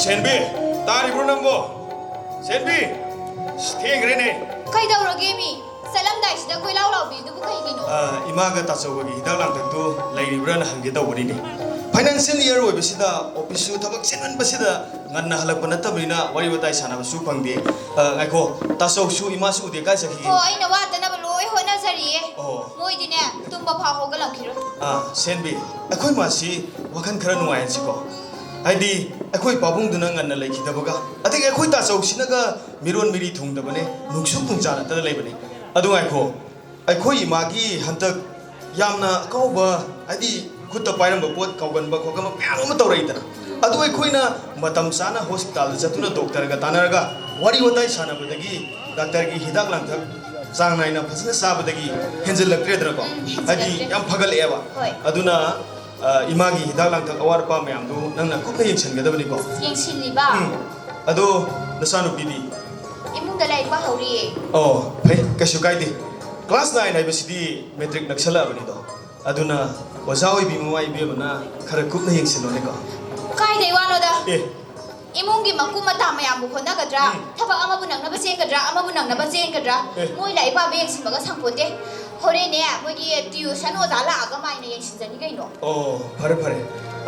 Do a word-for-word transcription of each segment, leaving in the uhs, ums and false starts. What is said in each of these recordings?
ꯁꯦꯟꯕꯤ, ꯇꯥꯔꯤꯕ꯭ꯔꯣ ꯅꯪꯕꯣ? ꯁꯦꯟꯕꯤ, ꯑꯁ, ꯊꯦꯡꯈ꯭ꯔꯦꯅꯦ꯫ ꯀꯩꯗꯧꯔꯒꯦ ꯃꯤ? ꯆꯠꯂꯝꯗꯥꯏꯁꯤꯗ ꯀꯣꯏꯂꯥꯎ ꯂꯥꯎꯕꯤꯗꯨꯕꯨ ꯀꯩꯒꯤꯅꯣ? ꯑ, ꯏꯃꯥꯒ ꯇꯥꯆꯧꯕꯒꯤ ꯍꯤꯗꯥꯛ ꯂꯥꯡꯊꯛꯇꯨ ꯂꯩꯔꯤꯕ꯭ꯔꯥꯅ ꯍꯪꯒꯦ ꯇꯧꯕꯅꯤꯅꯦ꯫ Financial year ꯑꯣꯏꯕꯁꯤꯗ ꯑꯣꯐꯤꯁꯁꯨ ꯊꯕꯛ ꯆꯤꯟꯃꯟꯕꯁꯤꯗ ꯉꯟꯅ ꯍꯜꯂꯛꯄ ꯅꯠꯇꯕꯅꯤꯅ ꯋꯥꯔꯤ ꯋꯥꯇꯥꯏ ꯁꯥꯟꯅꯕꯁꯨ ꯐꯪꯗꯦ꯫ ꯑ, ꯉꯥꯏꯈꯣ, ꯇꯥꯆꯧꯁꯨ ꯏꯃꯥꯁꯨ ꯎꯗꯦ, ꯀꯥꯏ ꯆꯠꯈꯤꯒꯦ? ꯑꯣ, ꯑꯩꯅ ꯋꯥꯠꯇꯅꯕ ꯂꯣꯏ ꯍꯣꯠꯅꯖꯔꯤꯌꯦ꯫ ꯑꯣ꯫ ꯃꯣꯏꯗꯤꯅꯦ, ꯇꯨꯝꯕ ꯐꯥꯎ ꯍꯧꯒꯠꯂꯝꯈꯤꯔꯣꯏ꯫ ꯑ, ꯁꯦꯟꯕꯤ, ꯑꯩꯈꯣꯏ ꯃꯥꯁꯤ ꯋꯥꯈꯜ ꯈꯔ ꯅꯨꯡꯉꯥꯏꯍꯟꯁꯤꯀꯣ꯫ ꯍꯥꯏꯗꯤ, ꯑꯩꯈꯣꯏ ꯄꯥꯕꯨꯡꯗꯨꯅ ꯉꯟꯅ ꯂꯩꯈꯤꯗꯕꯒ, ꯑꯗꯒꯤ ꯑꯩꯈꯣꯏ ꯇꯥꯆꯧꯁꯤꯅꯒ ꯃꯤꯔꯣꯟ ꯃꯤꯔꯤ ꯊꯨꯡꯗꯕꯅꯦ, ꯅꯨꯡꯁꯨ ꯅꯨꯡꯖꯥ ꯅꯠꯇꯅ ꯂꯩꯕꯅꯦ꯫ ꯑꯗꯨ ꯉꯥꯏꯈꯣ, ꯑꯩꯈꯣꯏ ꯏꯃꯥꯒꯤ ꯍꯟꯗꯛ ꯌꯥꯝꯅ ꯑꯀꯥꯎꯕ, ꯍꯥꯏꯗꯤ ꯈꯨꯠꯇ ꯄꯥꯏꯔꯝꯕ ꯄꯣꯠ ꯀꯥꯎꯒꯟꯕ ꯈꯣꯠꯀꯟꯕ ꯃꯌꯥꯝ ꯑꯃ ꯇꯧꯔꯛꯏꯗꯅ, ꯑꯗꯨ ꯑꯩꯈꯣꯏꯅ ꯃꯇꯝ ꯆꯥꯅ ꯍꯣꯁꯄꯤꯇꯥꯜꯗ ꯆꯠꯇꯨꯅ ꯗꯣꯛꯇꯔꯒ ꯇꯥꯟꯅꯔꯒ ꯋꯥꯔꯤ ꯋꯥꯇꯥꯏ ꯁꯥꯟꯅꯕꯗꯒꯤ ꯗꯥꯛꯇꯔꯒꯤ ꯍꯤꯗꯥꯛ ꯂꯥꯡꯊꯛ ꯆꯥꯡ ꯅꯥꯏꯅ ꯐꯖꯅ ꯆꯥꯕꯗꯒꯤ ꯍꯦꯟꯖꯤꯜꯂꯛꯇ꯭ꯔꯦꯗꯅꯀꯣ, ꯎꯝ, ꯍꯥꯏꯗꯤ ꯍꯦꯟꯖꯤꯜꯂꯛꯇ꯭ꯔꯦ꯫ ꯌꯥꯝ ꯐꯒꯠꯂꯛꯑꯦꯕ꯫ ꯍꯣꯏ꯫ ꯑꯗꯨꯅ ꯑ, ꯏꯃꯥꯒꯤ ꯍꯤꯗꯥꯛ ꯂꯥꯡꯊꯛ ꯑꯋꯥꯠ ꯑꯄꯥ ꯃꯌꯥꯝꯗꯨ ꯅꯪꯅ ꯀꯨꯞꯅ ꯌꯦꯡꯁꯤꯟꯒꯗꯕꯅꯤꯀꯣ꯫ ꯌꯦꯡꯁꯤꯜꯂꯤꯕ? ꯎꯝ꯫ ꯑꯗꯣ ꯅꯆꯥꯅꯨꯄꯤꯗꯤ? ꯏꯃꯨꯡꯗ ꯂꯥꯏꯔꯤꯛ ꯄꯥꯍꯧꯔꯤꯌꯦ꯫ ꯑꯣ, ꯐꯩ, ꯀꯩꯁꯨ ꯀꯥꯏꯗꯦ꯫ Class nine ꯍꯥꯏꯕꯁꯤꯗꯤ ꯃꯦꯇ꯭ꯔꯤꯛ ꯅꯛꯁꯜꯂꯛꯑꯕꯅꯤꯗꯣ꯫ ꯑꯗꯨꯅ ꯑꯣꯖꯥ ꯑꯣꯏꯕꯤ ꯃꯃꯥ ꯏꯕꯦꯝꯃꯅ ꯈꯔ ꯀꯨꯞꯅ ꯌꯦꯡꯁꯤꯜꯂꯣꯅꯦꯀꯣ꯫ ꯀꯥꯏꯗꯩ ꯋꯥꯅꯣꯗ? ꯑꯦ꯫ ꯏꯃꯨꯡꯒꯤ ꯃꯀꯨꯞ ꯃꯇꯥ ꯃꯌꯥꯝꯕꯨ ꯍꯣꯠꯅꯒꯗ꯭ꯔꯥ? ꯎꯝ꯫ ꯊꯕꯛ ꯑꯃꯕꯨ ꯅꯪꯅꯕ ꯆꯦꯟꯒꯗ꯭ꯔꯥ? ꯑꯃꯕꯨ ꯅꯪꯅꯕ ꯆꯦꯟꯒꯗ꯭ꯔꯥ? ꯑꯦ꯫ ꯃꯣꯏ ꯂꯥꯏꯔꯤꯛ ꯄꯥꯕ ꯌꯦꯡꯁꯤꯟꯕꯒ ꯁꯪꯄꯣꯠꯇꯦ꯫ ꯍꯣꯔꯦꯟꯅꯦ, ꯃꯣꯏꯒꯤ tuition ꯑꯣꯖꯥ ꯂꯥꯛꯑꯒ ꯃꯥꯏꯅ ꯌꯦꯡꯁꯤꯟꯖꯅꯤ ꯀꯩꯅꯣ꯫ ꯑꯣ, ꯐꯔꯦ, ꯐꯔꯦ꯫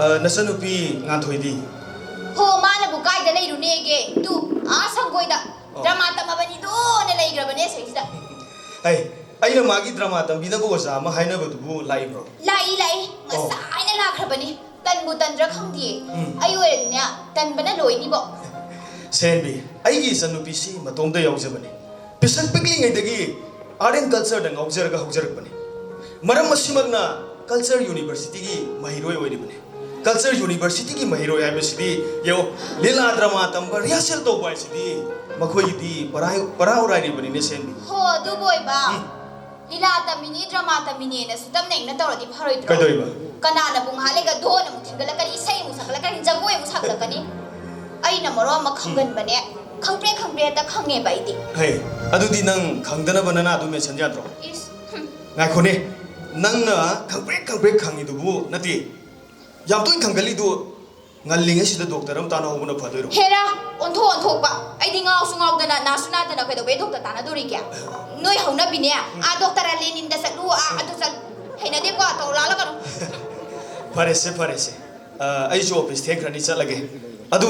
ꯑ, ꯅꯆꯟꯅꯨꯄꯤ ꯉꯥꯟꯊꯣꯏꯗꯤ? ꯍꯣ, ꯃꯥꯅꯕꯨ ꯀꯥꯏꯗ ꯂꯩꯔꯨꯅꯦꯒꯦ? ꯇꯨ, ꯑꯥ ꯁꯪꯒꯣꯏꯗ꯫ ꯑꯣ꯫ ꯗ꯭ꯔꯃꯥ ꯇꯝꯃꯕꯅꯤꯗꯣꯅ ꯂꯩꯈ꯭ꯔꯕꯅꯦ ꯁꯤꯗꯩꯁꯤꯗ꯫ ꯑꯩ, ꯑꯩꯅ ꯃꯥꯒꯤ ꯗ꯭ꯔꯃꯥ ꯇꯝꯕꯤꯅꯕ ꯑꯣꯖꯥ ꯑꯃ ꯍꯥꯏꯅꯕꯗꯨꯕꯨ ꯂꯥꯛꯏꯕ꯭ꯔꯣ? ꯂꯥꯛꯏ, ꯂꯥꯛꯏ꯫ ꯑꯣ꯫ ꯉꯁꯥꯏꯅ ꯂꯥꯛꯈ꯭ꯔꯕꯅꯤ꯫ ꯇꯟꯕꯨ ꯇꯟꯗ꯭ꯔꯥ ꯈꯪꯗꯤꯌꯦ꯫ ꯎꯝ꯫ ꯑꯩ ꯑꯣꯏꯔꯗꯤꯅꯦ, ꯇꯟꯕꯅ ꯂꯣꯏꯅꯤꯕꯣ꯫ ꯁꯦꯟꯕꯤ, ꯑꯩꯒꯤ ꯏꯆꯟꯅꯨꯄꯤꯁꯤ ꯃꯇꯣꯝꯇ ꯌꯥꯎꯖꯕꯅꯤ꯫ ꯄꯤꯁꯛ ꯄꯤꯛꯂꯤꯉꯩꯗꯒꯤ Art and Cultureꯗ ꯉꯥꯎꯖꯔꯒ ꯍꯧꯖꯔꯛꯄꯅꯤ꯫ ꯃꯔꯝ ꯑꯁꯤꯃꯛꯅ Culture Universityꯒꯤ ꯃꯍꯩꯔꯣꯏ ꯑꯣꯏꯔꯤꯕꯅꯤ꯫ Culture Universityꯒꯤ ꯃꯍꯩꯔꯣꯏ ꯍꯥꯏꯕꯁꯤꯗꯤ ꯌꯦꯡꯉꯨ, ꯂꯤꯂꯥ ꯗ꯭ꯔꯃꯥ ꯇꯝꯕ, rehearsal ꯇꯧꯕ ꯍꯥꯏꯁꯤꯗꯤ ꯃꯈꯣꯏꯒꯤꯗꯤ ꯄꯔꯥ-, ꯄꯔꯥ ꯍꯣꯔꯥꯏꯔꯤꯕꯅꯤꯅꯦ ꯁꯦꯟꯕꯤ꯫ ꯍꯣ, ꯑꯗꯨꯕꯨ ꯑꯣꯏꯕ꯫ ꯎꯝ꯫ ꯂꯤꯂꯥ ꯇꯝꯃꯤꯅꯤ, ꯗ꯭ꯔꯃꯥ ꯇꯝꯃꯤꯅꯦꯅ ꯁꯨꯇꯝ ꯅꯦꯡꯅ ꯇꯧꯔꯗꯤ ꯐꯔꯣꯏꯗ꯭ꯔꯣ? ꯀꯩꯗꯧꯔꯤꯕ? ꯀꯅꯥꯅꯕꯨ ꯉꯥꯏꯍꯥꯛ ꯂꯩꯒ ꯙꯣꯟ ꯑꯃꯨꯛ ꯊꯤꯟꯒꯠꯂꯛꯀꯅꯤ, ꯏꯁꯩ ꯑꯃꯨꯛ ꯁꯛꯀꯠꯂꯛꯀꯅꯤ, ꯖꯒꯣꯏ ꯑꯃꯨꯛ ꯁꯥꯒꯠꯂꯛꯀꯅꯤ꯫ ꯑꯩꯅ ꯃꯔꯣꯟ ꯑꯃ ꯈꯪꯒꯟꯕꯅꯦ, ꯈꯪꯄ꯭ꯔꯦꯛ ꯈꯪꯄ꯭ꯔꯦꯛ ꯍꯦꯛꯇ ꯈꯪꯉꯦꯕ ꯑꯩꯗꯤ꯫ ꯍꯩ, ꯑꯗꯨꯗꯤ ꯅꯪ ꯈꯪꯗꯅꯕ ꯅꯅꯥꯗꯨ ꯃꯦꯟꯁꯟ ꯌꯥꯗ꯭ꯔꯣ? ꯏꯁ, ꯍꯨꯝ꯫ ꯉꯥꯏꯈꯣꯅꯦ, ꯅꯪꯅ ꯈꯪꯄ꯭ꯔꯦꯛ ꯈꯪꯄ꯭ꯔꯦꯛ ꯈꯪꯉꯤꯗꯨꯕꯨ ꯅꯠꯇꯦ, ꯌꯥꯝ ꯇꯣꯏꯅ ꯈꯪꯒꯜꯂꯤꯗꯨ ꯉꯜꯂꯤꯉꯩꯁꯤꯗ ꯗꯣꯛꯇꯔ ꯑꯃ ꯇꯥꯟꯅꯍꯧꯕꯅ ꯐꯗꯣꯏꯔꯣ? ꯍꯦꯔꯥ, ꯑꯣꯟꯊꯣꯛ ꯑꯣꯟꯊꯣꯛꯄ꯫ ꯑꯩꯗꯤ ꯉꯥꯎꯁꯨ ꯉꯥꯎꯗꯅ, ꯅꯥꯁꯨ ꯅꯥꯗꯅ ꯀꯩꯗꯧꯕꯩ ꯗꯣꯛꯇꯔ ꯇꯥꯟꯅꯗꯣꯔꯤꯒꯦ? ꯅꯣꯏ ꯍꯧꯅꯕꯤꯅꯦ, ꯑꯥ ꯗꯣꯛꯇꯔ ꯑꯂꯦꯅꯤꯟꯗ ꯆꯠꯂꯨ, ꯑꯥ ꯑꯗꯨ ꯆꯠ꯫ ꯍꯩꯅꯗꯦꯀꯣ, ꯇꯧ ꯂꯥꯜꯂꯒꯅꯨ꯫ ꯐꯔꯦꯁꯦ, ꯐꯔꯦꯁꯦ꯫ ꯑ, ꯑꯩꯁꯨ ꯑꯣꯐꯤꯁ ꯊꯦꯡꯈ꯭ꯔꯅꯤ, ꯆꯠꯂꯒꯦ꯫ ꯑꯗꯨ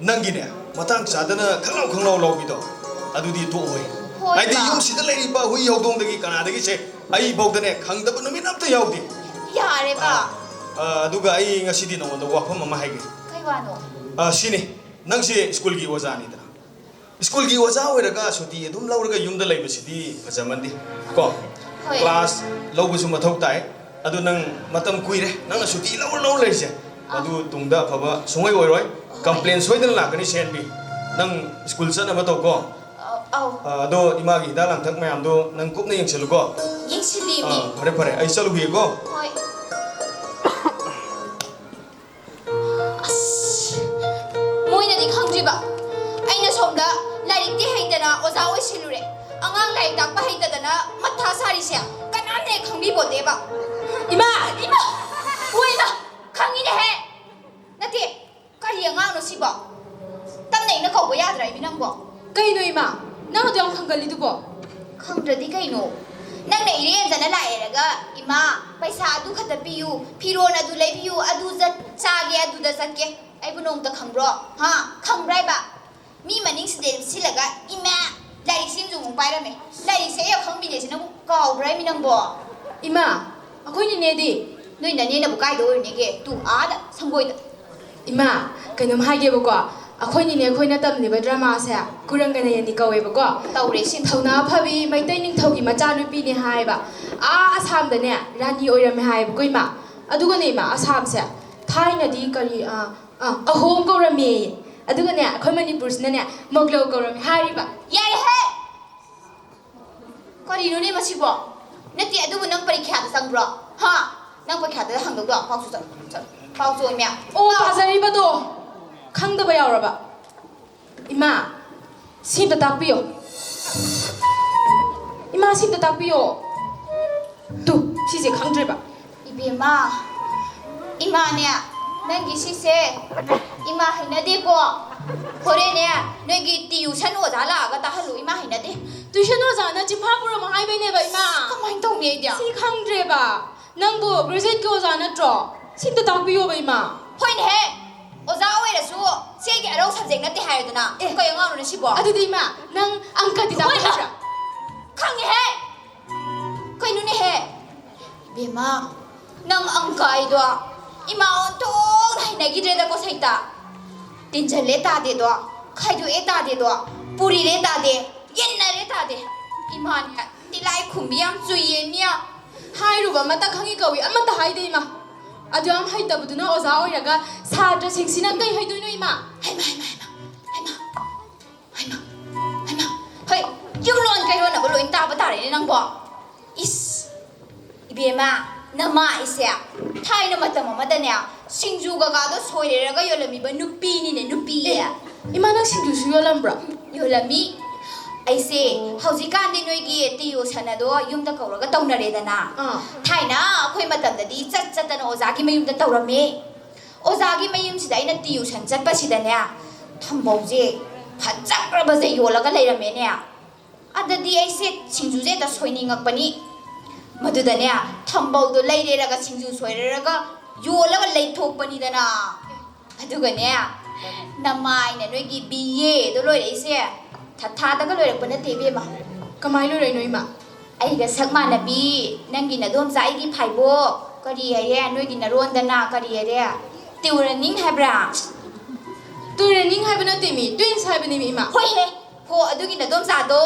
ꯅꯪꯒꯤꯅꯦ, ꯃꯇꯥꯡ ꯆꯥꯗꯅ ꯈꯪꯂꯥꯎ ꯈꯪꯂꯥꯎ ꯂꯥꯎꯕꯤꯗꯣ, ꯑꯗꯨꯗꯤ ꯇꯣꯛꯑꯣꯏ꯫ ꯍꯣꯏ, ꯍꯥꯏꯗꯤ ꯕꯥ꯫ ꯌꯨꯝꯁꯤꯗ ꯂꯩꯔꯤꯕ ꯍꯨꯏ ꯍꯧꯗꯣꯡꯗꯒꯤ ꯀꯅꯥꯗꯒꯤꯁꯦ ꯑꯩ ꯐꯥꯎꯗꯅꯦ ꯈꯪꯗꯕ ꯅꯨꯃꯤꯠ ꯑꯝꯇ ꯌꯥꯎꯗꯦ꯫ ꯌꯥꯔꯦ, ꯕꯥ꯫ ꯑ, ꯑꯗꯨꯒ ꯑꯩ ꯉꯁꯤꯗꯤ ꯅꯉꯣꯟꯗ ꯋꯥꯐꯝ ꯑꯃ ꯍꯥꯏꯒꯦ꯫ ꯀꯩ ꯋꯥꯅꯣ? ꯑ, ꯁꯤꯅꯤ, ꯅꯪꯁꯦ ꯁ꯭ꯀꯨꯜꯒꯤ ꯑꯣꯖꯥꯅꯤꯗꯅ꯫ ꯁ꯭ꯀꯨꯜꯒꯤ ꯑꯣꯖꯥ ꯑꯣꯏꯔꯒ ꯁꯨꯇꯤ ꯑꯗꯨꯝ ꯂꯧꯔꯒ ꯌꯨꯝꯗ ꯂꯩꯕꯁꯤꯗꯤ ꯐꯖꯃꯟꯗꯦ, ꯀꯣ? ꯍꯣꯏ꯫ ꯀ꯭ꯂꯥꯁ ꯂꯧꯕꯁꯨ ꯃꯊꯧ ꯇꯥꯏ꯫ ꯑꯗꯨ ꯅꯪ ꯃꯇꯝ ꯀꯨꯏꯔꯦ ꯅꯪꯅ ꯁꯨꯇꯤ ꯂꯧꯔ ꯂꯧꯔ ꯂꯩꯔꯤꯁꯦ꯫ ꯑꯥ꯫ ꯃꯗꯨ ꯇꯨꯡꯗ ꯑꯐꯕ ꯁꯨꯡꯑꯣꯏ ꯑꯣꯏꯔꯣꯏ꯫ ꯍꯣꯏ꯫ ꯀꯝꯄ꯭ꯂꯦꯟ ꯁꯣꯏꯗꯅ ꯂꯥꯛꯀꯅꯤ, ꯁꯦꯟꯕꯤ꯫ ꯅꯪ ꯁ꯭ꯀꯨꯜ ꯆꯠꯅꯕ ꯇꯧꯀꯣ꯫ ꯑꯧ, ꯑꯧ꯫ ꯑ, ꯑꯗꯣ ꯏꯃꯥꯒꯤ ꯍꯤꯗꯥꯛ ꯂꯥꯡꯊꯛ ꯃꯌꯥꯝꯗꯣ ꯅꯪ ꯀꯨꯞꯅ ꯌꯦꯡꯁꯤꯜꯂꯨꯀꯣ꯫ ꯌꯦꯡꯁꯤꯜꯂꯤꯃꯤ꯫ ꯑ, ꯐꯔꯦ, ꯐꯔꯦ, ꯑꯩ ꯆꯠꯂꯨꯈꯤꯒꯦꯀꯣ꯫ ꯍꯣꯏ꯫ ꯑꯁ, ꯃꯣꯏꯅꯗꯤ ꯈꯪꯗ꯭ꯔꯤꯕ, ꯑꯩꯅ ꯁꯣꯝꯗ ꯂꯥꯏꯔꯤꯛꯇꯤ ꯍꯩꯇꯅ ꯑꯣꯖꯥ ꯑꯣꯏꯁꯤꯜꯂꯨꯔꯦ, ꯑꯉꯥꯡ ꯂꯥꯏꯔꯤꯛ ꯇꯥꯛꯄ ꯍꯩꯇꯗꯅ ꯃꯊꯥ ꯁꯥꯔꯤꯁꯦ ꯀꯅꯥꯝꯇ ꯍꯦꯛ ꯈꯪꯕꯤꯄꯣꯠꯇꯦꯕ꯫ ꯏꯃꯥ! ꯏꯃꯥ! ꯍꯣꯏ, ꯏꯃꯥ! ꯈꯪꯉꯤꯅꯦꯍꯦ! ꯅꯠꯇꯦ, ꯀꯔꯤ ꯑꯉꯥꯡꯅꯣ ꯁꯤꯕꯣ? ꯇꯞꯅ ꯏꯪꯅ ꯀꯧꯕ ꯌꯥꯗ꯭ꯔꯥ ꯏꯃꯤ ꯅꯪꯕꯣ? ꯀꯩꯅꯣ ꯏꯃꯥ? ꯅꯪ ꯑꯗꯨ ꯌꯥꯝ ꯈꯪꯒꯜꯂꯤꯗꯨꯕꯣ? ꯈꯪꯗ꯭ꯔꯗꯤ ꯀꯩꯅꯣ? ꯅꯪꯅ ꯏꯔꯦꯟꯖꯅ ꯂꯥꯛꯑꯦꯔꯒ, "ꯏꯃꯥ, ꯄꯩꯁꯥ ꯑꯗꯨ ꯈꯛꯇ ꯄꯤꯌꯨ, ꯐꯤꯔꯣꯜ ꯑꯗꯨ ꯂꯩꯕꯤꯌꯨ, ꯑꯗꯨ ꯆꯠ-, ꯆꯥꯒꯦ, ꯑꯗꯨꯗ ꯆꯠꯀꯦ"꯫ ꯑꯩꯕꯨ ꯅꯣꯡꯃꯇ ꯈꯪꯕ꯭ꯔꯣ? ꯍꯥ? ꯈꯪꯕ꯭ꯔꯥ ꯍꯥꯏꯕ? ꯃꯤ ꯃꯅꯤꯡꯁꯤꯗ ꯁꯤꯜꯂꯒ, "ꯏꯃꯥ, ꯂꯥꯏꯔꯤꯛꯁꯤ ꯑꯃꯁꯨ ꯑꯃꯨꯛ ꯄꯥꯏꯔꯝꯃꯦ꯫ ꯂꯥꯏꯔꯤꯛꯁꯦ ꯑꯩ ꯈꯪꯕꯤꯅꯦꯁꯦ ꯅꯪꯕꯨ ꯀꯥꯎꯕ꯭ꯔꯥ ꯍꯥꯏꯃꯤ ꯅꯪꯕꯣ?" ꯏꯃꯥ, ꯑꯩꯈꯣꯏ ꯅꯦꯅꯦꯗꯤ? ꯅꯣꯏ ꯅꯅꯦꯅꯕꯨ ꯀꯥꯏꯗ ꯑꯣꯏꯔꯨꯅꯦꯒꯦ? ꯇꯨ ꯑꯥꯗ ꯁꯪꯒꯣꯏꯗ꯫ ꯏꯃꯥ, ꯀꯩꯅꯣꯝ ꯍꯥꯏꯒꯦꯕꯀꯣ, ꯑꯩꯈꯣꯏ ꯅꯦꯅꯦ ꯑꯩꯈꯣꯏꯅ ꯇꯝꯂꯤꯕ ꯗ꯭ꯔꯃꯥꯁꯦ ꯀꯨꯔꯪꯒꯅꯌꯅꯤ ꯀꯧꯋꯦꯕꯀꯣ꯫ ꯇꯧꯔꯦ ꯁꯤ꯫ ꯊꯧꯅꯥ ꯐꯕꯤ ꯃꯩꯇꯩ ꯅꯤꯡꯊꯧꯒꯤ ꯃꯆꯥꯅꯨꯄꯤꯅꯦ ꯍꯥꯏꯌꯦꯕ꯫ ꯑꯥ ꯑꯁꯥꯝꯗꯅꯦ ꯔꯥꯅꯤ ꯑꯣꯏꯔꯝꯃꯦ ꯍꯥꯏꯌꯦꯕꯀꯣ ꯏꯃꯥ꯫ ꯑꯗꯨꯒꯅꯦ ꯏꯃꯥ, ꯑꯁꯥꯝꯁꯦ ꯊꯥꯏꯅꯗꯤ ꯀꯔꯤ, ꯑ, ꯑ, ꯑꯍꯣꯝ ꯀꯧꯔꯝꯃꯦꯌꯦ꯫ ꯑꯗꯨꯒꯅꯦ ꯑꯩꯈꯣꯏ ꯃꯅꯤꯄꯨꯔꯁꯤꯅꯅꯦ ꯃꯣꯒ꯭ꯂꯧ ꯀꯧꯔꯝꯃꯦ ꯍꯥꯏꯔꯤꯕ꯫ ꯌꯥꯔꯦꯍꯦ! ꯀꯔꯤꯅꯣꯅꯦ ꯃꯁꯤꯕꯣ? ꯅꯠꯇꯦ, ꯑꯗꯨꯕꯨ ꯅꯪ ꯄꯔꯤꯈ꯭ꯌꯥꯗ ꯆꯪꯕ꯭ꯔꯣ? ꯍꯥ? ꯅꯪ ꯄꯔꯤꯈ꯭ꯌꯥꯗ ꯍꯪꯗꯧꯗꯣ? ꯄꯥꯎ ꯆꯣ, ꯆꯠꯂꯣ, ꯆꯠꯂꯣ꯫ ꯄꯥꯎ ꯆꯣ, ꯏꯃꯥ꯫ ꯑꯣ, ꯄꯥꯖꯔꯤꯕꯗꯣ ꯈꯪꯗꯕ ꯌꯥꯎꯔꯕ? ꯏꯃꯥ, ꯁꯤ ꯑꯝꯇ ꯇꯥꯛꯄꯤꯌꯣ꯫ ꯏꯃꯥ, ꯁꯤ ꯑꯝꯇ ꯇꯥꯛꯄꯤꯌꯣ꯫ ꯇꯨ, ꯁꯤꯁꯦ ꯈꯪꯗ꯭ꯔꯤꯕ꯫ ꯏꯕꯦꯝꯃ, ꯏꯃꯥꯅꯦ, ꯅꯪꯒꯤ ꯁꯤꯁꯦ ꯏꯃꯥ ꯍꯩꯅꯗꯦꯀꯣ꯫ ꯍꯣꯔꯦꯟꯅꯦ ꯅꯣꯏꯒꯤ ꯇꯤꯌꯨꯁꯟ ꯑꯣꯖꯥ ꯂꯥꯛꯑꯒ ꯇꯥꯍꯜꯂꯨ, ꯏꯃꯥ ꯍꯩꯅꯗꯦ꯫ ꯇ꯭ꯌꯨꯁꯟ ꯑꯣꯖꯥꯅ ꯆꯤꯟꯐꯥ ꯄꯨꯔꯝꯃꯣ ꯍꯥꯏꯕꯩꯅꯦꯕ, ꯏꯃꯥ꯫ ꯀꯃꯥꯏꯅ ꯇꯧꯅꯤ ꯑꯩꯗꯤ? ꯁꯤ ꯈꯪꯗ꯭ꯔꯦꯕ꯫ ꯅꯪꯕꯨ ꯒ꯭ꯔꯦꯖꯨꯑꯦꯠꯀꯤ ꯑꯣꯖꯥ ꯅꯠꯇ꯭ꯔꯣ? ꯁꯤꯝꯇ ꯇꯥꯛꯄꯤꯌꯣꯕ, ꯏꯃꯥ꯫ ꯍꯣꯏꯅꯦꯍꯦ, ꯑꯣꯖꯥ ꯑꯣꯏꯔꯁꯨ ꯁꯤ ꯑꯩꯒꯤ ꯑꯔꯧ ꯁꯕꯖꯦꯛ ꯅꯠꯇꯦ ꯍꯥꯏꯔꯦꯗꯅ꯫ ꯑꯦ꯫ ꯀꯩ ꯑꯉꯥꯡꯅꯣꯅꯦ ꯁꯤꯕꯣ? ꯑꯗꯨꯗꯤ ꯏꯃꯥ, ꯅꯪ ꯑꯪꯀꯗꯤ ꯇꯥꯛꯄ ꯍꯣꯏ, ꯍꯩꯕ꯭ꯔꯥ? ꯈꯪꯉꯦꯍꯦ꯫ ꯀꯩꯅꯣꯅꯦꯍꯦ? ꯏꯕꯦꯝꯃ, ꯅꯪ ꯑꯪꯀ ꯍꯥꯏꯗꯣ ꯏꯃꯥ ꯑꯣꯟꯊꯣꯛꯅ ꯍꯩꯅꯈꯤꯗ꯭ꯔꯦꯗꯀꯣ ꯁꯩꯇ꯫ ꯇꯤꯟꯖꯜꯂꯦ ꯇꯥꯗꯦꯗꯣ, ꯈꯥꯏꯗꯣꯛꯑꯦ ꯇꯥꯗꯦꯗꯣ, ꯄꯨꯔꯤꯔꯦ ꯇꯥꯗꯦ, ꯌꯦꯟꯅꯔꯦ ꯇꯥꯗꯦ꯫ ꯏꯃꯥꯅꯦ ꯇꯤꯂꯥꯏ ꯈꯨꯝꯕꯤ ꯌꯥꯝ ꯆꯨꯏꯌꯦ ꯃꯤꯌꯥ꯫ ꯍꯥꯏꯔꯨꯕ ꯑꯃꯇ ꯈꯪꯉꯤ ꯀꯧꯏ, ꯑꯃꯠꯇ ꯍꯥꯏꯗꯦ ꯏꯃꯥ꯫ ꯑꯗꯨ ꯌꯥꯝ ꯍꯩꯇꯕꯗꯨꯅ ꯑꯣꯖꯥ ꯑꯣꯏꯔꯒ ꯁꯥꯇ꯭ꯔꯁꯤꯡꯁꯤꯅ ꯀꯩ ꯍꯩꯗꯣꯏꯅꯣ ꯏꯃꯥ? ꯍꯩꯃꯥ, ꯍꯩꯃꯥ, ꯍꯩꯃꯥ, ꯍꯩꯃꯥ, ꯍꯩꯃꯥ, ꯍꯩꯃꯥ, ꯍꯩ, ꯌꯨꯝꯂꯣꯟ ꯀꯩꯔꯣꯟꯅꯕ ꯂꯣꯏ ꯇꯥꯕ ꯇꯥꯔꯦꯅꯦ ꯅꯪꯕꯣ꯫ ꯏꯁ, ꯏꯕꯦꯝꯃ, ꯅꯃꯥ ꯑꯩꯁꯦ ꯊꯥꯏꯅ ꯃꯇꯝ ꯑꯃꯗꯅꯦ ꯁꯤꯡꯖꯨ ꯀꯀꯥꯗꯣ ꯁꯣꯏꯔꯦꯔꯒ ꯌꯣꯜꯂꯝꯃꯤꯕ ꯅꯨꯄꯤꯅꯤꯅꯦ, ꯅꯨꯄꯤ꯫ ꯑꯦ, ꯏꯃꯥ, ꯅꯪ ꯁꯤꯡꯖꯨꯁꯨ ꯌꯣꯜꯂꯝꯕ꯭ꯔꯣ? ꯌꯣꯜꯂꯝꯃꯤ꯫ ꯑꯩꯁꯦ ꯍꯧꯖꯤꯛꯀꯥꯟꯗꯤ ꯅꯣꯏꯒꯤ ꯇꯤꯌꯣ ꯁꯟ ꯑꯗꯣ ꯌꯨꯝꯗ ꯀꯧꯔꯒ ꯇꯧꯅꯔꯦꯗꯅ꯫ ꯑꯥ꯫ ꯊꯥꯏꯅ ꯑꯩꯈꯣꯏ ꯃꯇꯝꯗꯗꯤ ꯆꯠ ꯆꯠꯇꯅ ꯑꯣꯖꯥꯒꯤ ꯃꯌꯨꯝꯗ ꯇꯧꯔꯝꯃꯦ꯫ ꯑꯣꯖꯥꯒꯤ ꯃꯌꯨꯝꯁꯤꯗ ꯑꯩꯅ ꯇꯤꯌꯨꯁꯟ ꯆꯠꯄꯁꯤꯗꯅꯦ, ꯊꯝꯕꯧꯁꯦ ꯐꯖꯈ꯭ꯔꯕꯁꯦ ꯌꯣꯜꯂꯒ ꯂꯩꯔꯝꯃꯦꯅꯦ꯫ ꯑꯗꯗꯤ ꯑꯩꯁꯦ ꯁꯤꯡꯖꯨꯁꯦ ꯍꯦꯛꯇ ꯁꯣꯏꯅꯤꯡꯉꯛꯄꯅꯤ꯫ ꯃꯗꯨꯗꯅꯦ, ꯊꯝꯕꯧꯗꯣ ꯂꯩꯔꯦꯔꯒ ꯁꯤꯡꯖꯨ ꯁꯣꯏꯔꯦꯔꯒ ꯌꯣꯜꯂꯒ ꯂꯩꯊꯣꯛꯄꯅꯤꯗꯅ꯫ ꯑꯗꯨꯒꯅꯦ, ꯅꯃꯥꯏꯅ ꯅꯣꯏꯒꯤ ꯕꯤ ꯑꯦꯗꯣ ꯂꯣꯏꯔꯛꯏꯁꯦ ꯊꯥ ꯊꯥꯗꯒ ꯂꯣꯏꯔꯛꯄ ꯅꯠꯇꯦ ꯏꯕꯦꯝꯃ꯫ ꯀꯃꯥꯏ ꯂꯣꯏꯔꯛꯏꯅꯣ ꯏꯃꯥ? ꯑꯩꯒ ꯁꯛ ꯃꯥꯟꯅꯕꯤ, ꯅꯪꯒꯤ ꯅꯗꯣꯝꯆꯥ ꯑꯩꯒꯤ ꯐꯥꯏꯕꯣꯛ, ꯀꯔꯤ ꯍꯥꯏꯔꯦ, ꯅꯣꯏꯒꯤ ꯅꯔꯣꯟꯗꯅ ꯀꯔꯤ ꯍꯥꯏꯔꯦ? ꯇꯤꯎꯔꯅꯤꯡ ꯍꯥꯏꯕ꯭ꯔꯥ? ꯇꯨꯔꯦꯅꯤꯡ ꯍꯥꯏꯕ ꯅꯠꯇꯦ ꯃꯤ, ꯇ꯭ꯋꯤꯟꯁ ꯍꯥꯏꯕꯅꯤ ꯃꯤ ꯏꯃꯥ꯫ ꯍꯣꯏꯍꯦ, ꯍꯣ, ꯑꯗꯨꯒꯤ ꯅꯗꯣꯝꯆꯥꯗꯣ,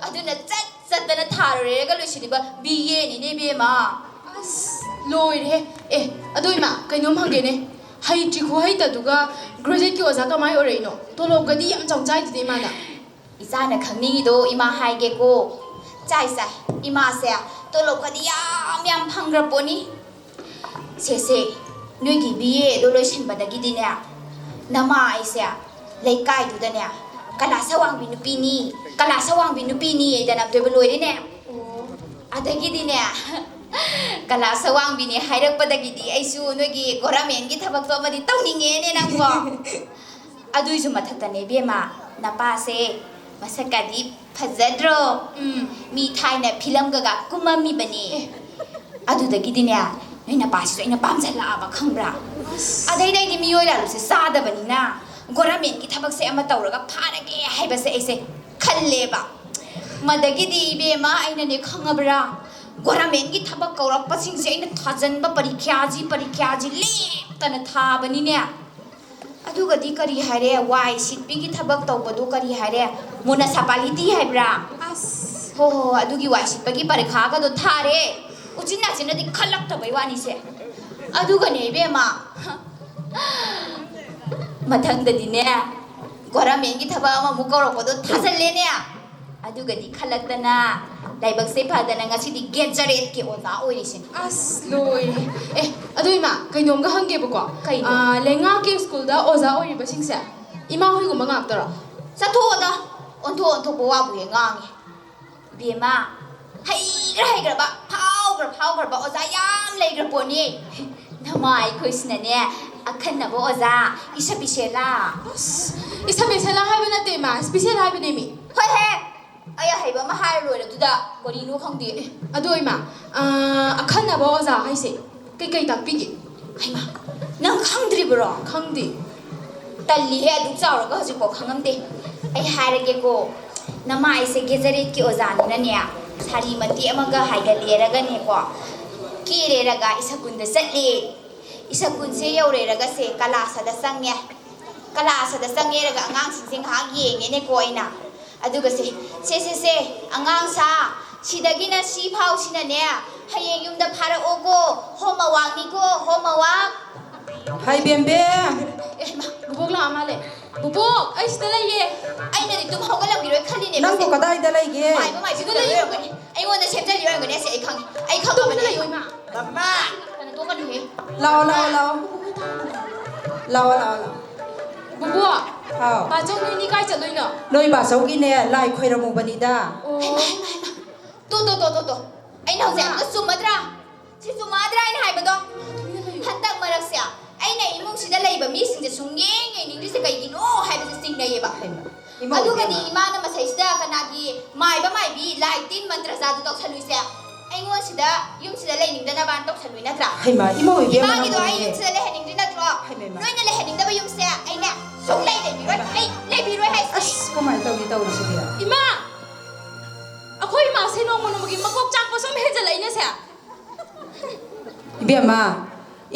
ꯑꯗꯨꯅ ꯆꯠ ꯆꯠꯇꯅ ꯊꯥꯔꯨꯔꯦꯔꯒ ꯂꯣꯏꯁꯤꯜꯂꯤꯕ ꯕꯤ ꯑꯦꯅꯤꯅꯦ ꯏꯕꯦꯝꯃ꯫ ꯑꯁ, ꯂꯣꯏꯔꯦꯍꯦ꯫ ꯑꯦ, ꯑꯗꯣ ꯏꯃꯥ, ꯀꯩꯅꯣꯝ ꯍꯪꯒꯦꯅꯦ꯫ ꯍꯩꯇ꯭ꯔꯤ ꯈꯨꯍꯩꯇꯗꯨꯒ ꯒ꯭ꯔꯦꯖꯨꯑꯦꯠꯀꯤ ꯑꯣꯖꯥ ꯀꯃꯥꯏ ꯑꯣꯏꯔꯛꯏꯅꯣ? ꯇꯣꯂꯣꯞꯀꯗꯤ ꯌꯥꯝ ꯆꯥꯎ ꯆꯥꯏꯗꯨꯗꯤ ꯏꯃꯥꯅ꯫ ꯏꯆꯥꯅ ꯈꯪꯅꯤꯡꯉꯤꯗꯣ ꯏꯃꯥ ꯍꯥꯏꯒꯦꯀꯣ꯫ ꯆꯥꯏ, ꯆꯥꯏ꯫ ꯏꯃꯥꯁꯦ ꯇꯣꯂꯣꯞꯀꯗꯤ ꯌꯥꯝ ꯌꯥꯝ ꯐꯪꯈ꯭ꯔ ꯄꯣꯠꯅꯤ꯫ ꯁꯦ, ꯁꯦ, ꯅꯣꯏꯒꯤ ꯕꯤ ꯑꯦꯗꯣ ꯂꯣꯏꯁꯤꯟꯕꯗꯒꯤꯗꯤꯅꯦ, ꯅꯃꯥ ꯑꯩꯁꯦ ꯂꯩꯀꯥꯏꯗꯨꯗꯅꯦ ꯀꯂꯥꯁ ꯑꯋꯥꯡꯕꯤ ꯅꯨꯄꯤꯅꯤ, ꯀꯂꯥꯁ ꯑꯋꯥꯡꯕꯤ ꯅꯨꯄꯤꯅꯤ ꯍꯥꯏꯗꯅ ꯑꯝꯇꯣꯏꯕ ꯂꯣꯏꯔꯦꯅꯦ꯫ ꯑꯣ꯫ ꯑꯗꯒꯤꯗꯤꯅꯦ, ꯀꯂꯥꯁ ꯑꯋꯥꯡꯕꯤꯅꯦ ꯍꯥꯏꯔꯛꯄꯗꯒꯤꯗꯤ ꯑꯩꯁꯨ ꯅꯣꯏꯒꯤ ꯒꯣꯔꯥꯃꯦꯟꯒꯤ ꯊꯕꯛꯇꯣ ꯑꯃꯗꯤ ꯇꯧꯅꯤꯡꯉꯦꯅꯦ ꯅꯪꯕꯣ꯫ ꯑꯗꯨꯏꯁꯨ ꯃꯊꯛꯇꯅꯦ ꯏꯕꯦꯝꯃ, ꯅꯄꯥꯁꯦ ꯃꯁꯛꯀꯗꯤ ꯐꯖꯗ꯭ꯔꯣ? ꯎꯝ, ꯃꯤ ꯊꯥꯏꯅ ꯐꯤꯂꯝꯒꯒ ꯀꯨꯝꯃꯝꯃꯤꯕꯅꯦ꯫ ꯑꯗꯨꯗꯒꯤꯗꯤꯅꯦ, ꯅꯣꯏ ꯅꯄꯥꯁꯤꯁꯨ ꯑꯩꯅ ꯄꯥꯝꯖꯜꯂꯛꯑꯕ, ꯈꯪꯕ꯭ꯔꯥ? ꯑꯗꯩꯗꯤ ꯑꯩꯗꯤ ꯃꯤꯑꯣꯏ ꯂꯥꯂꯨꯁꯦ ꯆꯥꯗꯕꯅꯤꯅ ꯒꯣꯔꯥꯃꯦꯟꯒꯤ ꯊꯕꯛꯁꯦ ꯑꯃ ꯇꯧꯔꯒ ꯐꯥꯔꯒꯦ ꯍꯥꯏꯕꯁꯦ ꯑꯩꯁꯦ ꯈꯜꯂꯦꯕ꯫ ꯃꯗꯒꯤꯗꯤ ꯏꯕꯦꯝꯃ, ꯑꯩꯅꯅꯦ, ꯈꯪꯉꯕ꯭ꯔꯥ, ꯒꯣꯔꯥꯃꯦꯟꯒꯤ ꯊꯕꯛ ꯀꯧꯔꯛꯄꯁꯤꯡꯁꯦ ꯑꯩꯅ ꯊꯥꯖꯟꯕ ꯄꯔꯤꯈ꯭ꯌꯥꯁꯤ ꯄꯔꯤꯈ꯭ꯌꯥꯁꯤ ꯂꯦꯞꯇꯅ ꯊꯥꯕꯅꯤꯅꯦ꯫ ꯑꯗꯨꯒꯗꯤ ꯀꯔꯤ ꯍꯥꯏꯔꯦ, ꯋꯥꯏ ꯁꯤꯠꯄꯤꯒꯤ ꯊꯕꯛ ꯇꯧꯕꯗꯣ ꯀꯔꯤ ꯍꯥꯏꯔꯦ, ꯃꯨꯅꯁꯤꯄꯥꯂꯤꯇꯤ ꯍꯥꯏꯕ꯭ꯔꯥ? ꯑꯁ꯫ ꯍꯣ ꯍꯣ ꯍꯣ, ꯑꯗꯨꯒꯤ ꯋꯥꯏ ꯁꯤꯠꯄꯒꯤ ꯄꯔꯤꯈꯥꯒꯗꯣ ꯊꯥꯔꯦ꯫ ꯎꯆꯤꯟ ꯅꯥꯆꯤꯟꯅꯗꯤ ꯈꯜꯂꯛꯇꯕꯩ ꯋꯥꯅꯤꯁꯦ꯫ ꯑꯗꯨꯒꯅꯦ ꯏꯕꯦꯝꯃ, ꯃꯊꯪꯗꯗꯤꯅꯦ, ꯒꯣꯔꯥꯃꯦꯟꯒꯤ ꯊꯕꯛ ꯑꯃꯃꯨꯛ ꯀꯧꯔꯛꯄꯗꯣ ꯊꯥꯖꯜꯂꯦꯅꯦ꯫ ꯑꯗꯨꯒꯗꯤ ꯈꯜꯂꯛꯇꯅ, ꯂꯥꯏꯕꯛꯁꯦ ꯐꯗꯅ ꯉꯁꯤꯗꯤ ꯒꯦꯖꯔꯦꯠꯀꯤ ꯑꯣꯖꯥ ꯑꯣꯏꯔꯤꯁꯤꯅꯤ꯫ ꯑꯁ, ꯂꯣꯏꯔꯦ꯫ ꯑꯦ, ꯑꯗꯨ ꯏꯃꯥ, ꯀꯩꯅꯣꯝꯒ ꯍꯪꯒꯦꯕꯀꯣ꯫ ꯀꯩꯅꯣ? ꯑꯥ, ꯂꯩꯉꯥꯛꯀꯤ ꯁ꯭ꯀꯨꯜꯗ ꯑꯣꯖꯥ ꯑꯣꯏꯔꯤꯕꯁꯤꯡꯁꯦ ꯏꯃꯥ ꯍꯣꯏꯒꯨꯝꯕ ꯉꯥꯛꯇꯔꯣ? ꯆꯠꯊꯣꯛꯑꯣꯗ, ꯑꯣꯟꯊꯣꯛ ꯑꯣꯟꯊꯣꯛꯄ ꯋꯥꯕꯨ ꯍꯦꯛ ꯉꯥꯡꯉꯦ꯫ ꯕꯦꯝꯃ, ꯍꯩꯈ꯭ꯔ ꯍꯩꯈ꯭ꯔꯕ, ꯐꯥꯎꯈ꯭ꯔ ꯐꯥꯎꯈ꯭ꯔꯕ ꯑꯣꯖꯥ ꯌꯥꯝ ꯂꯩꯈ꯭ꯔ ꯄꯣꯠꯅꯤ꯫ ꯅꯃꯥ ꯑꯩꯈꯣꯏꯁꯤꯅꯅꯦ, ꯑꯈꯟꯅꯕ ꯑꯣꯖꯥ, ꯏꯁꯄꯤꯁꯦꯂꯥ꯫ ꯑꯁ, ꯏꯁꯄꯤꯁꯦꯂꯥ ꯍꯥꯏꯕ ꯅꯠꯇꯦ ꯏꯃꯥ, ꯏꯁꯄꯤꯁꯦꯜ ꯍꯥꯏꯕꯅꯦ ꯃꯤ꯫ ꯍꯣꯏꯍꯦ, ꯑꯩ ꯑꯍꯩꯕ ꯑꯃ ꯍꯥꯏꯔ ꯂꯣꯏꯔꯦ ꯑꯗꯨꯗ, ꯀꯔꯤꯅꯣ ꯈꯪꯗꯦ꯫ ꯑꯦ, ꯑꯗꯣ ꯏꯃꯥ, ꯑꯥ, ꯑꯈꯟꯅꯕ ꯑꯣꯖꯥ ꯍꯥꯏꯁꯦ ꯀꯩꯀꯩ ꯇꯥꯛꯄꯤꯒꯦ? ꯍꯩꯃꯥ, ꯅꯪ ꯈꯪꯗ꯭ꯔꯤꯕꯔꯣ? ꯈꯪꯗꯦ꯫ ꯇꯜꯂꯤꯍꯦ, ꯑꯗꯨꯛ ꯆꯥꯎꯔꯒ ꯍꯧꯖꯤꯛꯐꯥꯎ ꯈꯪꯉꯝꯗꯦ꯫ ꯑꯩ ꯍꯥꯏꯔꯒꯦꯀꯣ, ꯅꯃꯥꯏꯁꯦ ꯒꯦꯖꯔꯦꯠꯀꯤ ꯑꯣꯖꯥꯅꯤꯅꯅꯦ, ꯁꯥꯔꯤ ꯃꯇꯦꯛ ꯑꯃꯒ ꯍꯥꯏꯒꯠꯂꯦꯔꯒꯅꯦꯀꯣ, ꯀꯦꯔꯦꯔꯒ ꯏꯁꯀꯨꯟꯗ ꯆꯠꯂꯦ꯫ ꯏꯁꯀꯨꯟꯁꯦ ꯌꯧꯔꯦꯔꯒꯁꯦ, ꯀꯂꯥꯁꯗ ꯆꯪꯉꯦ꯫ ꯀꯂꯥꯁꯗ ꯆꯪꯉꯦꯔꯒ ꯑꯉꯥꯡꯁꯤꯡꯁꯦ ꯉꯥꯏꯍꯥꯛ ꯌꯦꯡꯉꯦꯅꯦꯀꯣ ꯑꯩꯅ꯫ ꯑꯗꯨꯒ ꯁꯦ, ꯁꯦ, ꯁꯦ, ꯁꯦ, ꯑꯉꯥꯡ ꯁꯥ, ꯁꯤꯗꯒꯤꯅ ꯁꯤ ꯐꯥꯎꯁꯤꯅꯅꯦ, ꯍꯌꯦꯡ ꯌꯨꯝꯗ ꯐꯥꯔꯛꯑꯣꯀꯣ, ꯍꯣꯝꯋꯥꯛꯅꯤꯀꯣ, ꯍꯣꯝꯋꯥꯛ꯫ ꯍꯥꯏ ꯕꯦꯝꯕꯦꯝ꯫ ꯑꯦ, ꯃꯥ, ꯕꯨꯕꯣꯛ ꯂꯥꯛꯑ ꯃꯥꯜꯂꯦ꯫ ꯕꯨꯕꯣꯛ, ꯑꯩ ꯁꯤꯗ ꯂꯩꯌꯦ꯫ ꯑꯩꯅꯗꯤ ꯇꯨꯝ ꯍꯧꯒꯠꯂꯝꯈꯤꯔꯣꯏ ꯈꯜꯂꯤꯅꯦ, ꯃꯁꯦ꯫ ꯅꯪꯕꯨ ꯀꯗꯥꯏꯗ ꯂꯩꯒꯦ? ꯃꯥꯏꯕ, ꯃꯥꯏꯕ, ꯁꯤꯗ ꯂꯩꯔꯝꯒꯅꯤ꯫ ꯑꯩꯉꯣꯟꯗ ꯁꯦꯝꯖꯜꯂꯤ ꯑꯣꯏꯔꯝꯒꯅꯤ, ꯑꯁꯦ ꯑꯩ ꯈꯪꯉꯦ꯫ ꯑꯩ ꯈꯪꯉꯕꯅꯦ꯫ ꯇꯨꯃꯤꯟꯅ ꯂꯩꯌꯣ, ꯏꯃꯥ꯫ ꯃꯃꯥ! ꯀꯩꯅꯣ ꯇꯣꯛꯀꯅꯤꯍꯦ꯫ ꯂꯥꯛꯑꯣ, ꯂꯥꯛꯑꯣ, ꯂꯥꯛꯑꯣ꯫ ꯂꯥꯛꯑꯣ, ꯂꯥꯛꯑꯣ, ꯂꯥꯛꯑꯣ꯫ ꯕꯨꯕꯣꯛ! ꯍꯥꯎ꯫ ꯕꯥꯆꯧ ꯅꯣꯏꯅꯤ ꯀꯥꯏ ꯆꯠꯂꯨꯏꯅꯣ? ꯅꯣꯏ ꯕꯥꯆꯧꯒꯤꯅꯦ, ꯂꯥꯏ ꯈꯣꯏꯔꯝꯃꯨꯕꯅꯤꯗ꯫ ꯑꯣ꯫ ꯍꯩꯃꯥ, ꯍꯩꯃꯥ, ꯍꯩꯃꯥ꯫ ꯇꯣ, ꯇꯣ, ꯇꯣ, ꯇꯣ, ꯇꯣ꯫ ꯑꯩꯅ ꯍꯧꯖꯤꯛ ꯑꯝꯇ ꯆꯨꯝꯃꯗ꯭ꯔꯥ? ꯁꯤ ꯆꯨꯝꯃꯗ꯭ꯔꯥ ꯑꯩꯅ ꯍꯥꯏꯕꯗꯣ? ꯍꯟꯗꯛ ꯃꯔꯛꯁꯦ ꯑꯩꯅ ꯏꯃꯨꯡꯁꯤꯗ ꯂꯩꯕ ꯃꯤꯁꯤꯡꯁꯦ ꯁꯨꯡꯌꯦꯡ ꯌꯦꯡꯅꯤꯡꯗ꯭ꯔꯤꯁꯦ ꯀꯩꯒꯤꯅꯣ ꯍꯥꯏꯕꯁꯦ ꯆꯤꯡꯅꯩꯌꯦꯕ꯫ ꯍꯩꯃꯥ, ꯏꯃꯧ ꯑꯗꯨꯒꯗꯤ ꯏꯕꯦꯝꯃ꯫ ꯏꯃꯥꯅ ꯃꯁꯩꯁꯤꯗ ꯀꯅꯥꯒꯤ ꯃꯥꯏꯕ ꯃꯥꯏꯕꯤ ꯂꯥꯏ ꯇꯤꯟ ꯃꯟꯇ꯭ꯔ ꯆꯥꯗꯨ ꯇꯧꯁꯜꯂꯨꯏꯁꯦ? ꯑꯩꯉꯣꯟꯁꯤꯗ ꯌꯨꯝꯁꯤꯗ ꯂꯩꯅꯤꯡꯗꯅꯕꯅ ꯇꯧꯁꯜꯂꯨꯏ ꯅꯠꯇ꯭ꯔꯥ? ꯍꯩꯃꯥ, ꯏꯃꯧ ꯏꯕꯦꯝꯃ ꯏꯃꯥꯒꯤꯗꯣ ꯑꯩ ꯅꯪꯕꯨꯅꯦ꯫ ꯌꯨꯝꯁꯤꯗ ꯂꯩꯍꯟꯅꯤꯡꯗ꯭ꯔꯤ ꯅꯠꯇ꯭ꯔꯣ? ꯍꯩꯃꯥ, ꯏꯃꯥ꯫ ꯅꯣꯏꯅ ꯂꯩꯍꯟꯅꯤꯡꯗꯕ ꯌꯨꯝꯁꯦ ꯑꯩꯅ ꯁꯨꯡꯂꯩ ꯂꯩꯕꯤꯔꯣꯏ꯫ ꯍꯩꯃꯥ꯫ ꯑꯩ ꯂꯩꯕꯤꯔꯣꯏ ꯍꯥꯏꯁꯦ꯫ ꯑꯁ, ꯀꯃꯥꯏꯅ ꯇꯧꯅꯤ ꯇꯧꯔꯤꯁꯤꯗꯤ? ꯏꯃꯥ! ꯑꯩꯈꯣꯏ ꯏꯃꯥꯁꯦ ꯅꯣꯡꯃ ꯅꯣꯡꯃꯒꯤ ꯃꯀꯣꯛ ꯆꯥꯛꯄ ꯁꯨꯝ ꯍꯦꯟꯖꯜꯂꯛꯏꯅꯦꯁꯦ꯫ ꯏꯕꯦꯝꯃ,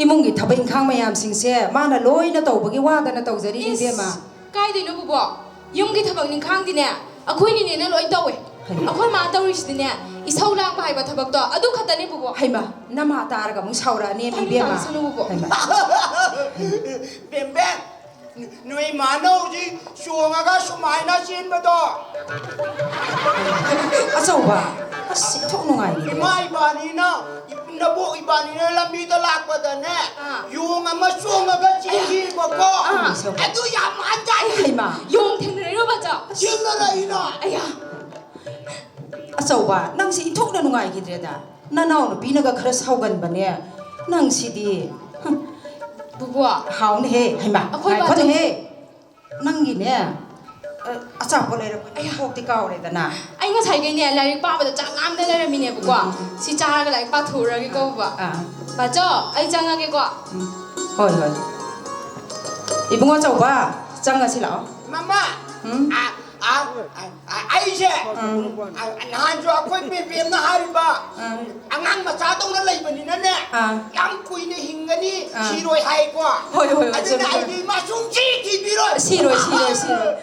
ꯏꯃꯨꯡꯒꯤ ꯊꯕꯛ ꯏꯪꯈꯥꯡ ꯃꯌꯥꯝꯁꯤꯡꯁꯦ ꯃꯥꯅ ꯂꯣꯏꯅ ꯇꯧꯕꯒꯤ ꯋꯥꯗꯅ ꯇꯧꯖꯔꯤꯅꯤ, ꯏꯁ, ꯏꯕꯦꯝꯃ꯫ ꯀꯥꯏꯗꯩꯅꯣ ꯕꯨꯕꯣꯛ? ꯌꯨꯝꯒꯤ ꯊꯕꯛ ꯏꯪꯈꯥꯡꯗꯤꯅꯦ ꯑꯩꯈꯣꯏ ꯅꯤꯅꯦꯅ ꯂꯣꯏ ꯇꯧꯋꯦ꯫ ꯍꯩꯃꯥ꯫ ꯑꯩꯈꯣꯏ ꯃꯥ ꯇꯧꯔꯤꯁꯤꯗꯤꯅꯦ ꯏꯁꯧ ꯂꯥꯡꯕ ꯍꯥꯏꯕ ꯊꯕꯛꯇꯣ ꯑꯗꯨ ꯈꯛꯇꯅꯦ ꯕꯨꯕꯣꯛ꯫ ꯍꯩꯃꯥ, ꯅꯃꯥ ꯇꯥꯔꯒ ꯑꯃꯨꯛ ꯁꯥꯎꯔꯛꯑꯅꯦ, ꯇꯥꯅꯤꯡ ꯏꯕꯦꯝꯃ꯫ ꯇꯥꯁꯅꯨ ꯕꯨꯕꯣꯛ꯫ ꯍꯩꯃꯥ꯫ ꯕꯦꯝꯕꯦꯝ, ꯅꯣꯏ ꯃꯥꯅ ꯍꯧꯖꯤꯛ ꯆꯣꯡꯉꯒ ꯁꯨꯃꯥꯏꯅ ꯆꯦꯟꯕꯗꯣ꯫ ꯑꯆꯧꯕ, ꯑꯁ, ꯏꯊꯣꯛ ꯅꯨꯡꯉꯥꯏꯅꯦ꯫ ꯏꯃꯥ ꯏꯕꯥꯅꯤꯅ, ꯅꯕꯣꯛ ꯏꯕꯥꯅꯤꯅ ꯂꯝꯕꯤꯗ ꯂꯥꯛꯄꯗꯅꯦ, ꯑꯥ꯫ ꯌꯣꯡ ꯑꯃ ꯆꯣꯡꯉꯒ ꯆꯦꯟꯈꯤꯕꯀꯣ꯫ ꯑꯥ꯫ ꯑꯗꯨ ꯌꯥꯝ ꯃꯥꯟꯖꯥꯠꯅꯤ꯫ ꯍꯩꯃꯥ꯫ ꯌꯣꯡ ꯊꯦꯡꯅꯔꯤꯔꯣ, ꯕꯥꯆꯧ? ꯊꯦꯡꯅꯔꯛꯏꯅ꯫ ꯑꯌꯥ꯫ ꯑꯆꯧꯕ, ꯅꯪꯁꯤ ꯏꯊꯣꯛꯅ ꯅꯨꯡꯉꯥꯏꯈꯤꯗ꯭ꯔꯦꯗ꯫ ꯅꯅꯥꯎ ꯅꯨꯄꯤꯅꯒ ꯈꯔ ꯁꯥꯎꯒꯟꯕꯅꯦ꯫ ꯅꯪꯁꯤꯗꯤ꯫ ꯕꯨꯕꯣꯛ꯫ ꯍꯥꯎꯅꯦꯍꯦ꯫ ꯍꯩꯃꯥ, ꯑꯩꯈꯣꯏ ꯉꯥꯏꯈꯣꯅꯦꯍꯦ꯫ ꯕꯥꯆꯧꯁꯦ ꯅꯪꯒꯤꯅꯦ, ꯑ, ꯑꯆꯥꯄꯣꯠ ꯂꯩꯔꯛꯄ ꯑꯌꯥ꯫ ꯀꯣꯛꯇꯤ ꯀꯥꯎꯔꯦꯗꯅ꯫ ꯑꯩ ꯉꯁꯥꯏꯈꯩꯅꯦ ꯂꯥꯏꯔꯤꯛ ꯄꯥꯕꯗ ꯆꯥꯛ ꯂꯥꯝꯗ ꯂꯩꯔꯝꯃꯤꯅꯦꯕꯀꯣ꯫ ꯎꯝ, ꯎꯝ꯫ ꯁꯤ ꯆꯥꯔꯒ ꯂꯥꯏꯔꯤꯛ ꯄꯥꯊꯣꯛꯎꯔꯒꯦꯀꯣ, ꯕꯨꯕꯣꯛ꯫ ꯑꯥ꯫ ꯕꯥꯆꯧ, ꯑꯩ ꯆꯪꯉꯒꯦꯀꯣ꯫ ꯎꯝ꯫ ꯍꯣꯏ, ꯍꯣꯏ꯫ ꯏꯕꯨꯡꯉꯣ ꯑꯆꯧꯕ, ꯆꯪꯉꯁꯤ ꯂꯥꯛꯑꯣ꯫ ꯃꯃꯥ! ꯎꯝ꯫ ꯑ, ꯑ, ꯑ, ꯑ, ꯑꯩꯁꯦ, ꯎꯝ꯫ ꯑ, ꯅꯍꯥꯟꯁꯨ ꯑꯩꯈꯣꯏ ꯄꯦꯝꯄꯦꯝꯅ ꯍꯥꯏꯔꯤꯕ, ꯎꯝ꯫ ꯑꯉꯥꯡ ꯃꯆꯥꯗꯧꯅ ꯂꯩꯕꯅꯤꯅꯅꯦ, ꯑꯥ꯫ ꯌꯥꯝ ꯀꯨꯏꯅ ꯍꯤꯡꯒꯅꯤ, ꯑꯥ꯫ ꯁꯤꯔꯣꯏ ꯍꯥꯏꯀꯣ꯫ ꯍꯣꯏ, ꯍꯣꯏ, ꯍꯣꯏ, ꯑꯗꯨꯅ ꯆꯨꯝꯃꯤ, ꯆꯨꯝꯃꯤ꯫ ꯑꯩꯗꯤ ꯃꯥ ꯁꯨꯡꯁꯤ ꯁꯤꯕꯤꯔꯣꯏ꯫ ꯁꯤꯔꯣꯏ, ꯁꯤꯔꯣꯏ, ꯁꯤꯔꯣꯏ꯫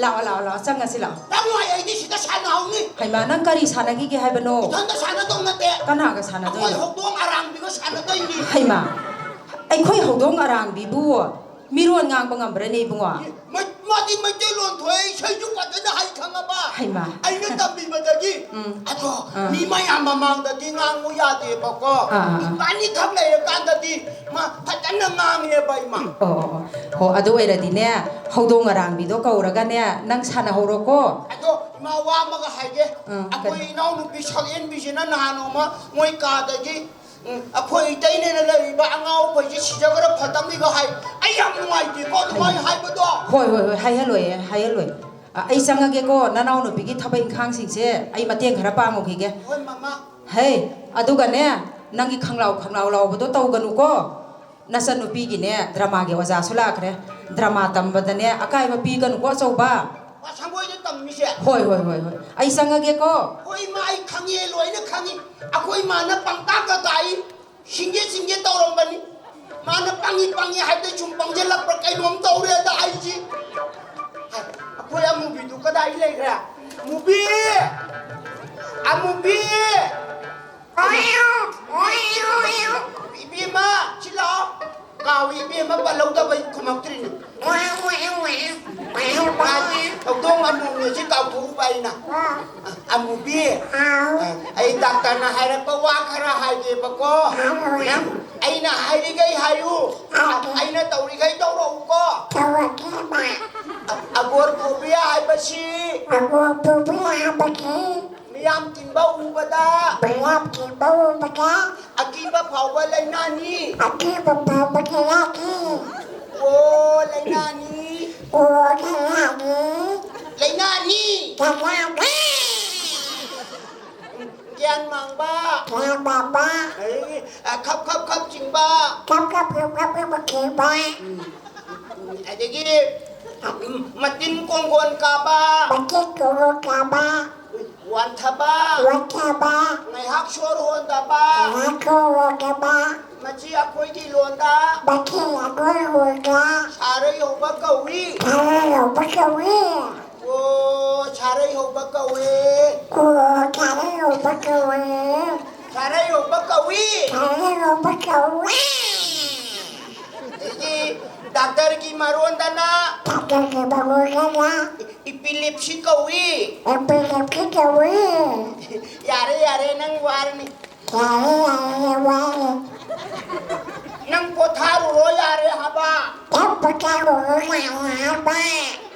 ꯂꯥꯛꯑꯣ, ꯂꯥꯛꯑꯣ, ꯂꯥꯛꯑꯣ, ꯆꯪꯉꯁꯤ ꯂꯥꯛꯑꯣ꯫ ꯆꯪꯉꯣꯏ, ꯑꯩꯗꯤ ꯁꯤꯗ ꯁꯥꯟꯅꯍꯧꯅꯤ꯫ ꯍꯩꯃꯥ, ꯅꯪ ꯀꯔꯤ ꯁꯥꯟꯅꯈꯤꯒꯦ ꯍꯥꯏꯕꯅꯣ? ꯏꯊꯟꯗ ꯁꯥꯟꯅꯗꯧ ꯅꯠꯇꯦ꯫ ꯀꯅꯥꯒ ꯁꯥꯟꯅꯗꯣꯏꯅꯣ? ꯑꯩꯈꯣꯏ ꯍꯧꯗꯣꯡ ꯑꯔꯥꯡꯕꯤꯒ ꯁꯥꯟꯅꯗꯣꯏꯅꯤ꯫ ꯍꯩꯃꯥ, ꯑꯩꯈꯣꯏ ꯍꯧꯗꯣꯡ ꯑꯔꯥꯡꯕꯤꯕꯨ ꯃꯤꯔꯣꯟ ꯉꯥꯡꯕ ꯉꯝꯕ꯭ꯔꯅꯦ, ꯏꯕꯨꯡꯉꯣ? ꯃꯩ-, ꯃꯥꯗꯤ ꯃꯩꯇꯩꯂꯣꯟ ꯊꯣꯛꯑꯦ, ꯏꯁꯩꯁꯨ ꯐꯖꯅ ꯍꯩ ꯈꯪꯉꯕ? ꯍꯩꯃꯥ꯫ ꯑꯩꯅ ꯇꯝꯕꯤꯕꯗꯒꯤ꯫ ꯎꯝ꯫ ꯑꯗꯣ ꯑꯥ꯫ ꯃꯤ ꯃꯌꯥꯝ ꯃꯃꯥꯡꯗꯗꯤ ꯉꯥꯡꯉꯨ ꯌꯥꯗꯦꯕꯀꯣ꯫ ꯑꯥ, ꯑꯥ, ꯑꯥ꯫ ꯏꯕꯥꯅꯤꯈꯛ ꯂꯩꯔꯀꯥꯟꯗꯗꯤ ꯃꯥ ꯐꯖꯅ ꯉꯥꯡꯉꯦꯕ, ꯏꯃꯥ꯫ ꯑꯣ, ꯑꯣ, ꯑꯣ꯫ ꯍꯣ, ꯑꯗꯨ ꯑꯣꯏꯔꯗꯤꯅꯦ, ꯍꯧꯗꯣꯡ ꯑꯔꯥꯡꯕꯤꯗꯣ ꯀꯧꯔꯒꯅꯦ, ꯅꯪ ꯁꯥꯟꯅꯍꯧꯔꯣꯀꯣ꯫ ꯑꯗꯣ ꯏꯃꯥ, ꯋꯥ ꯑꯃꯒ ꯍꯥꯏꯒꯦ꯫ ꯑꯥ, ꯑꯩꯈꯣꯏ ꯀꯔꯤ? ꯏꯅꯥꯎꯅꯨꯄꯤ ꯁꯛꯍꯦꯟꯕꯤꯁꯤꯅ ꯅꯍꯥꯟ ꯅꯣꯡꯃ ꯃꯣꯏ ꯀꯥꯗꯒꯤ, ꯎꯝ, "ꯑꯩꯈꯣꯏ ꯏꯇꯩꯅꯦꯅ ꯂꯩꯔꯤꯕ ꯑꯉꯥꯎ ꯑꯩꯈꯣꯏꯁꯦ ꯁꯤꯖꯈ꯭ꯔ ꯐꯗꯝꯅꯤꯒ" ꯍꯥꯏ꯫ ꯑꯩ ꯌꯥꯝ ꯅꯨꯡꯉꯥꯏꯇꯦꯀꯣ ꯑꯗꯨꯃꯥꯏꯅ ꯍꯥꯏꯕꯗꯣ꯫ ꯍꯣꯏ, ꯍꯣꯏ, ꯍꯣꯏ, ꯍꯥꯏꯍꯜꯂꯣꯏꯌꯦ, ꯍꯥꯏꯍꯜꯂꯣꯏ꯫ ꯑ, ꯑꯩ ꯆꯪꯉꯒꯦꯀꯣ, ꯅꯅꯥꯎꯅꯨꯄꯤꯒꯤ ꯊꯕꯛ ꯏꯪꯈꯥꯡꯁꯤꯡꯁꯦ ꯑꯩ ꯃꯇꯦꯡ ꯈꯔ ꯄꯥꯡꯉꯨꯈꯤꯒꯦ꯫ ꯍꯣꯏ, ꯃꯃꯥ꯫ ꯍꯦ, ꯑꯗꯨꯒꯅꯦ, ꯅꯪꯒꯤ ꯈꯪꯂꯥꯎ ꯈꯪꯂꯥꯎ ꯂꯥꯎꯕꯗꯣ ꯇꯧꯒꯅꯨꯀꯣ꯫ ꯅꯆꯟꯅꯨꯄꯤꯒꯤꯅꯦ, ꯗ꯭ꯔꯃꯥꯒꯤ ꯑꯣꯖꯥꯁꯨ ꯂꯥꯛꯈ꯭ꯔꯦ꯫ ꯗ꯭ꯔꯃꯥ ꯇꯝꯕꯗꯅꯦ, ꯑꯀꯥꯏꯕ ꯄꯤꯒꯅꯨꯀꯣ, ꯑꯆꯧꯕ꯫ ꯑꯣ, ꯁꯪꯒꯣꯏꯗ ꯇꯝꯃꯤꯁꯦ? ꯍꯣꯏ, ꯍꯣꯏ, ꯍꯣꯏ, ꯍꯣꯏ꯫ ꯑꯩ ꯆꯪꯉꯒꯦꯀꯣ꯫ ꯍꯣꯏ, ꯏꯃꯥ, ꯑꯩ ꯈꯪꯉꯦ, ꯂꯣꯏꯅ ꯈꯪꯉꯤ꯫ ꯑꯩꯈꯣꯏ ꯏꯃꯥꯅ ꯄꯪꯇꯥꯛꯇ ꯇꯥꯛꯏ, ꯁꯤꯡꯒꯦ, ꯁꯤꯡꯒꯦ ꯇꯧꯔꯝꯕꯅꯤ꯫ ꯃꯥꯅ ꯄꯪꯉꯤ, ꯄꯪꯉꯤ ꯍꯥꯏꯕꯗ ꯁꯨꯝ ꯄꯪꯁꯤꯜꯂꯛꯄ꯭ꯔꯥ ꯀꯩꯅꯣꯝ ꯇꯧꯔꯦꯗ ꯑꯩꯁꯤ꯫ ꯍꯥꯏ, ꯑꯩꯈꯣꯏ ꯑꯃꯨꯕꯤꯗꯨ ꯀꯗꯥꯏ ꯂꯩꯈ꯭ꯔꯦ? ꯑꯃꯨꯕꯤ! ꯑꯃꯨꯕꯤ! ꯏꯕꯦꯝꯃ, ꯁꯤ ꯂꯥꯛꯑꯣ꯫ ꯀꯥꯎꯏ ꯏꯕꯦꯝꯃ, ꯄꯜꯍꯧꯗꯕꯩ ꯈꯨꯝꯃꯛꯇ꯭ꯔꯤꯅꯤ꯫ ꯍꯧꯗꯣꯡ ꯑꯃꯣꯝꯅꯦ ꯁꯤ ꯀꯥꯎꯊꯣꯛꯎꯕ ꯑꯩꯅ꯫ ꯑꯃꯨꯕꯤ, ꯑꯩ ꯗꯥꯛꯇꯔꯅ ꯍꯥꯏꯔꯛꯄ ꯋꯥ ꯈꯔ ꯍꯥꯏꯒꯦꯕꯀꯣ꯫ ꯅꯪ ꯑꯩꯅ ꯍꯥꯏꯔꯤꯈꯩ ꯍꯥꯏꯌꯨ꯫ ꯑꯩꯅ ꯇꯧꯔꯤꯈꯩ ꯇꯧꯔꯛꯎꯀꯣ꯫ ꯑ-, ꯑꯒꯣꯔ ꯐꯨꯕꯤ ꯍꯥꯏꯕꯁꯤ꯫ ꯑꯒꯣꯔ ꯐꯨꯕꯤ ꯍꯥꯏꯕꯁꯤ꯫ ꯃꯤꯌꯥꯝ ꯇꯤꯟꯕ ꯎꯕꯗ꯫ ꯃꯤꯌꯥꯝ ꯇꯤꯟꯕ ꯎꯕꯗ꯫ ꯑꯀꯤꯕ ꯐꯥꯎꯕ ꯂꯥꯏꯅꯥꯅꯤ꯫ ꯑꯀꯤꯕ ꯐꯥꯎꯕ ꯂꯥꯏꯅꯥꯅꯤ꯫ ꯑꯣ ꯂꯥꯏꯅꯥꯅꯤ꯫ ꯑꯣ ꯂꯥꯏꯅꯥꯅꯤ꯫ ꯂꯥꯏꯅꯥꯅꯤ꯫ ꯂꯥꯏꯅꯥꯅꯤ꯫ ꯒ꯭ꯌꯥꯟ ꯃꯥꯡꯕ꯫ ꯒ꯭ꯌꯥꯟ ꯃꯥꯡꯕ꯫ ꯑꯗꯒꯤ, ꯑ, ꯈꯞ ꯈꯞ ꯈꯞ ꯆꯤꯡꯕ꯫ ꯈꯞ ꯈꯞ ꯈꯞ ꯈꯞ ꯈꯞ ꯆꯤꯡꯕ꯫ ꯎꯝ꯫ ꯑꯗꯒꯤ, ꯎꯝ, ꯃꯇꯤꯟ ꯀꯣꯡꯒꯣꯟ ꯀꯥꯕ꯫ ꯃꯇꯤꯟ ꯀꯣꯡꯒꯣꯟ ꯀꯥꯕ꯫ ꯋꯥꯟꯊꯕ꯫ ꯋꯥꯟꯊꯕ꯫ ꯉꯥꯏꯍꯥꯛ ꯁꯣꯔ ꯍꯣꯟꯗꯕ꯫ ꯉꯥꯏꯍꯥꯛ ꯁꯣꯔ ꯍꯣꯟꯗꯕ꯫ ꯃꯁꯤ ꯑꯩꯈꯣꯏꯒꯤ ꯂꯣꯟꯗ꯫ ꯃꯁꯤ ꯑꯩꯈꯣꯏ ꯂꯣꯟꯗ꯫ ꯁꯥꯔꯩ ꯍꯧꯕ ꯀꯧꯏ꯫ ꯁꯥꯔꯩ ꯍꯧꯕ ꯀꯧꯏ꯫ ꯑꯣ, ꯁꯥꯔꯩ ꯍꯧꯕ ꯀꯧꯏ꯫ ꯑꯣ, ꯁꯥꯔꯩ ꯍꯧꯕ ꯀꯧꯏ꯫ ꯁꯥꯔꯩ ꯍꯧꯕ ꯀꯧꯏ꯫ ꯁꯥꯔꯩ ꯍꯧꯕ ꯀꯧꯏ꯫ ꯑꯗꯒꯤ ꯗꯥꯛꯇꯔꯒꯤ ꯃꯔꯣꯟꯗꯅ꯫ ꯗꯥꯛꯇꯔꯒꯤ ꯃꯔꯣꯟꯗꯅ꯫ ꯏꯄꯤꯂꯤꯞꯁꯤ ꯀꯧꯏ꯫ ꯏꯄꯤꯂꯤꯞꯁꯤ ꯀꯧꯏ꯫ ꯌꯥꯔꯦ, ꯌꯥꯔꯦ, ꯅꯪ ꯋꯥꯔꯅꯤ꯫ ꯌꯥꯔꯦ, ꯌꯥꯔꯦ, ꯅꯪ ꯋꯥꯔꯅꯤ꯫ ꯅꯪ ꯄꯣꯊꯥꯔꯨꯔꯣ ꯌꯥꯔꯦ ꯍꯥꯏꯕ꯫ ꯅꯪ ꯄꯣꯊꯥꯔꯨꯔꯣ ꯌꯥꯔꯦ ꯍꯥꯏꯕ꯫